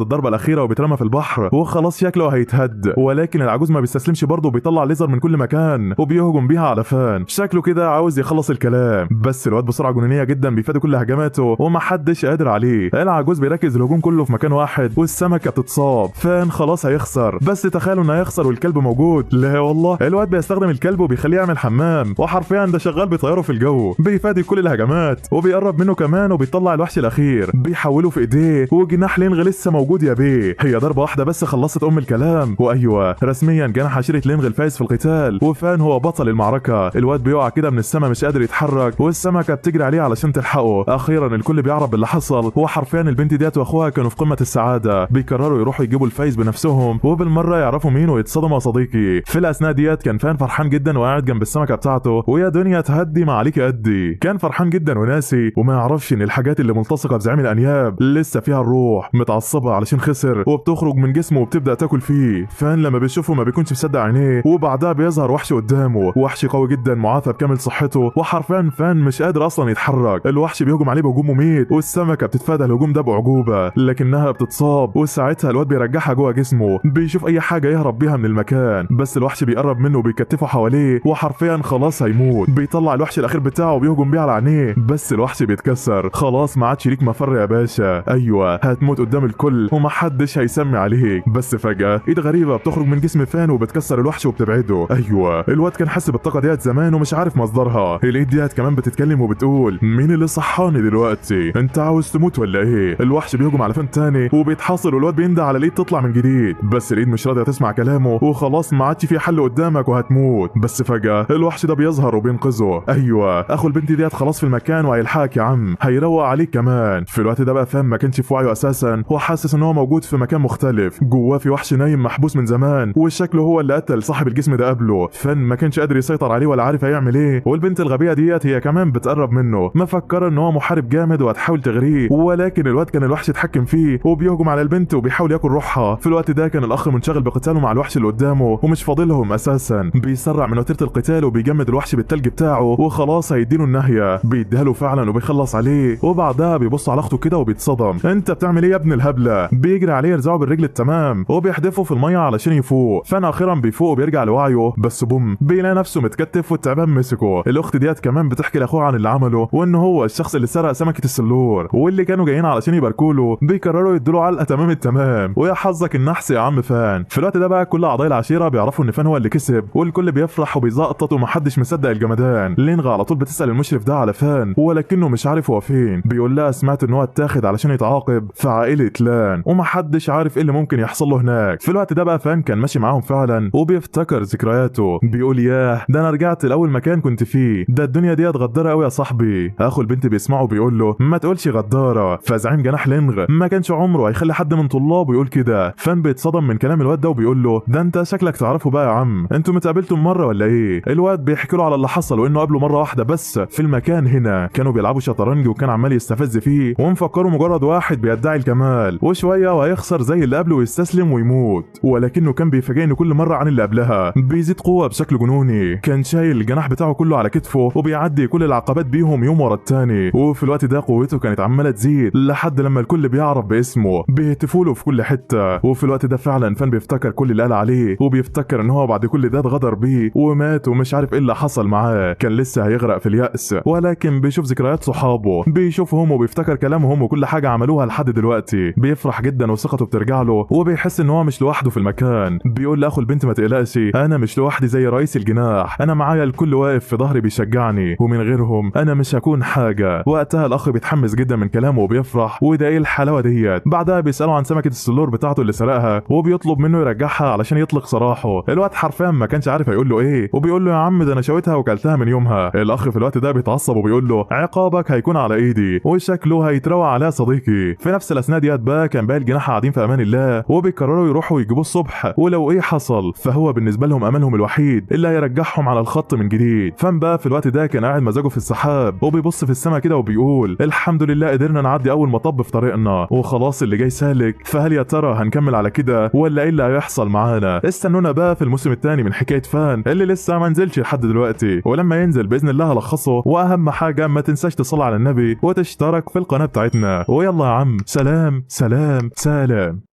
S1: الضربة الاخيرة وبيترمى في البحر وخلاص شكله هيتهد، ولكن العجوز ما بيستسلمش برضه، بيطلع ليزر من كل مكان وبيهجم بيها على فان، شكله كده عاوز يخلص الكلام، بس الواد بسرعة جنونيه جدا بيفادي كل هجماته ومحدش قادر عليه. العجوز بيركز الهجوم كله في مكان واحد والسمكه بتتصاب، فان خلاص هيخسر، بس تخيلوا انه هيخسر والكلب موجود، لا والله. الواد بيستخدم الكلب وبيخليه يعمل حمام، وحرفيا ده شغال بيطيره في الجو، بيفادي كل الهجمات وبيقرب منه كمان وبيطلع الوحش الاخير بيحوله في ايديه، وجناح لينغ لسه موجود يا بيه. هي ضربه واحدة بس خلصت ام الكلام، وايوة رسميا جناح عشيره لينغ الفايز في القتال، وفان هو بطل المعركة. الواد بيقع كده من السما مش قادر يتحرك، والسمكه بتجري عليه علشان تلحقه. اخيرا الكل بيعرف باللي حصل، وحرفيا البنت ديت واخوها كانوا في قمة السعادة، بيقرروا يروحوا يجيبوا الفايز بنفسهم وبالمره يعرفوا مين ويتصدموا يا صديقي. في الاثناء ديت كان فان فرحان جدا وقاعد جنب السمكة بتاعته، ويا دنيا تهدي ما عليك قدي. كان فرحان جدا وناسي وما يعرفش ان الحاجات اللي ملتصقة بزعيم الانياب لسه فيها الروح، متعصبه علشان خسر وبتخرج من جسمه وبتبدا تاكل فيه. فان لما بيشوفه ما بيكونش مصدق عينيه، وبعدها بيظهر وحش قدامه، وحش قوي جدا معافى بكامل صحته، وحرفيا فان مش قادر اصلا يتحرك. الوحش بيهجم عليه بهجوم مميت، والسمكه بتتفادى الهجوم ده باعجوبه لكنها بتتصاب، وساعتها الواد بيرجعها جوه جسمه، بيشوف اي حاجة يهرب بيها من المكان، بس الوحش بيقرب منه وبيكتفه حواليه، وحرفيا خلاص هيموت. بيطلع الوحش الاخير بتاعه وبيهجم بيه على عينيه، بس الوحش بيتكسر، خلاص ما عادش ليك مفر يا باشا، ايوه هتموت قدام الكل ومحدش هيسمي عليك. بس فجاة ايد غريبة بتخرج من جسم فان وبتكسر الوحش وبتبعده. ايوه الواد كان حاسس بالطاقة ديت زمان ومش عارف مصدرها. الايد ديت كمان بتتكلم وبتقول مين اللي صحاني دلوقتي؟ انت عاوز تموت ولا ايه؟ الوحش بيهجم على فان تاني وبيتحاصر، والواد بينده على الايد تطلع من جديد، بس الايد مش راضية تسمع كلامه، وخلاص ما عادش في حل قدامك وهتموت. بس فجاة الوحش ده بيظهر وبينقذه، ايوه اخو البنت ديت خلاص في المكان وهيلحقك يا عم، هيروق عليك كمان. في الوقت ده بقى فان ما كانش في وعيه اساسا، وحاسس ان هو موجود في مكان مختلف، جواه في وحش نايم محبوس من زمان، وشكله هو اللي قتل صاحب الجسم ده قبله. فان ما كانش قادر يسيطر عليه ولا عارف هيعمل ايه، والبنت الغبية ديت هي كمان بتقرب منه، مفكرة ان هو محارب جامد وهتحاول تغريه، ولكن الواد كان الوحش اتحكم فيه وبيهجم على البنت وبيحاول ياكل روحها. في الوقت ده كان الاخ منشغل بقتاله مع الوحش اللي قدامه ومش فاضلهم اساسا، بيسرع من وتيرة القتال وبيجمد الوحش بالتلج بتاعه، وخلاص هيديله النهيه، بيديها له فعلا وبيخلص عليه. وبعدها بيبص على اخته كده وبيتصدم، انت بتعمل ايه يا ابن الهبلة؟ بيجري عليه يرزعه بالرجل التمام وبيحدفه في المية علشان يفوق. فان اخيرا بيفوق وبيرجع لوعيه، بس بوم بيلاقي نفسه متكتف والتعبان مسكه. الاخت ديت كمان بتحكي لاخوها عن اللي عمله، وان هو الشخص اللي سرق سمكة السلور، واللي كانوا جايين علشان يباركوا له بيقرروا يدوا له علقه تمام التمام، ويا حظك النحس يا عم فان. في الوقت ده بقى كل اعضاء العشيرة بيعرفوا ان فان هو اللي كسب، والكل بيفرح وبيزقطط ومحدش مصدق الجمدان. لينغ على طول بتسال المشرف ده على فان، ولكنه مش عارف هو فين، بيقول لها سمعت ان هو اتاخد علشان يتعاقب في عائلة لان، ومحدش عارف ايه اللي ممكن يحصل له هناك. في الوقت ده بقى فان كان ماشي معاهم فعلا وبيفتكر ذكرياته، بيقول ياه ده انا رجعت لاول مكان كنت فيه، ده الدنيا ديت غداره قوي يا صاحبي. اخو البنت بيسمعه بيقول له ما تقولش غداره، فزعيم جناح لينغ ما كانش عمره هيخلي حد من طلابه يقول كده. فان بيتصدم من كلام الواد ده وبيقول له ده انت شكلك تعرفه بقى يا عم، انتوا متقابلتم مرة ولا ايه؟ الواد بيحكي له على اللي حصل وانه قابله مرة واحدة بس في المكان هنا، كانوا بيلعبوا شطرنج وكان عمال يستفز فيه ومفكره مجرد واحد بيدعي الكمال، وشوية وهيخسر زي اللي قبله ويستسلم ويموت، ولكنه كان بيفاجئني كل مرة عن اللي قبلها، بيزيد قوة بشكل جنوني، كان شايل الجناح بتاعه كله على كتفه وبيعدي كل العقبات بيهم يوم ورا التاني. وفي الوقت ده قوته كانت عماله تزيد لحد لما الكل بيعرف باسمه، بيهتفوا له في كل حتة. وفي الوقت ده فعلا فان بيفتكر كل اللي قال عليه، وبيفتكر ان هو بعد كل ده اتغدر بيه ومات ومش عارف ايه اللي حصل معاه، كان لسه هيغرق في اليأس، ولكن بيشوف ذكريات صحابه، بيشوفهم وبيفتكر كلامهم كلامهم وكل حاجة عملوها لحد دلوقتي. بيفرح جدا وثقته بترجع له، وبيحس ان هو مش لوحده في المكان. بيقول لاخو البنت ما تقلقش، انا مش لوحدي زي رئيس الجناح، انا معايا الكل واقف في ظهري بيشجعني، ومن غيرهم انا مش هكون حاجة. وقتها الاخ بيتحمس جدا من كلامه وبيفرح، وده ايه الحلاوة ديت. بعدها بيساله عن سمكة السلور بتاعته اللي سرقها، وبيطلب منه يرجعها علشان يطلق سراحه. الواد حرفيا ما كانش عارف هيقول له ايه، وبيقول له يا عم ده انا شويتها وكلتها من يومها. الاخ في الوقت ده بيتعصب وبيقول له عقابك هيكون على ايدي، وشكله هيتروى عليها صديقي. في نفس الاثناء ديت بقى كان باقي الجناح قاعدين في امان الله، وبيقرروا يروحوا يجيبوه الصبح، ولو ايه حصل فهو بالنسبة لهم املهم الوحيد اللي هيرجعهم على الخط من جديد. فان بقى في الوقت ده كان قاعد مزاجه في السحاب، وبيبص في السماء كده وبيقول الحمد لله قدرنا نعدي اول مطب في طريقنا، وخلاص اللي جاي سالك. فهل يا ترى هنكمل على كده ولا ايه اللي هيحصل معانا؟ استنونا بقى في الموسم الثاني من حكاية فان اللي لسه ما نزلش لحد دلوقتي، ولما ينزل باذن الله هلخصه. واهم حاجة ما تنساش تصلي على النبي وتشترك في القناة بتاعتنا. ويلا يا عم، سلام سلام سلام.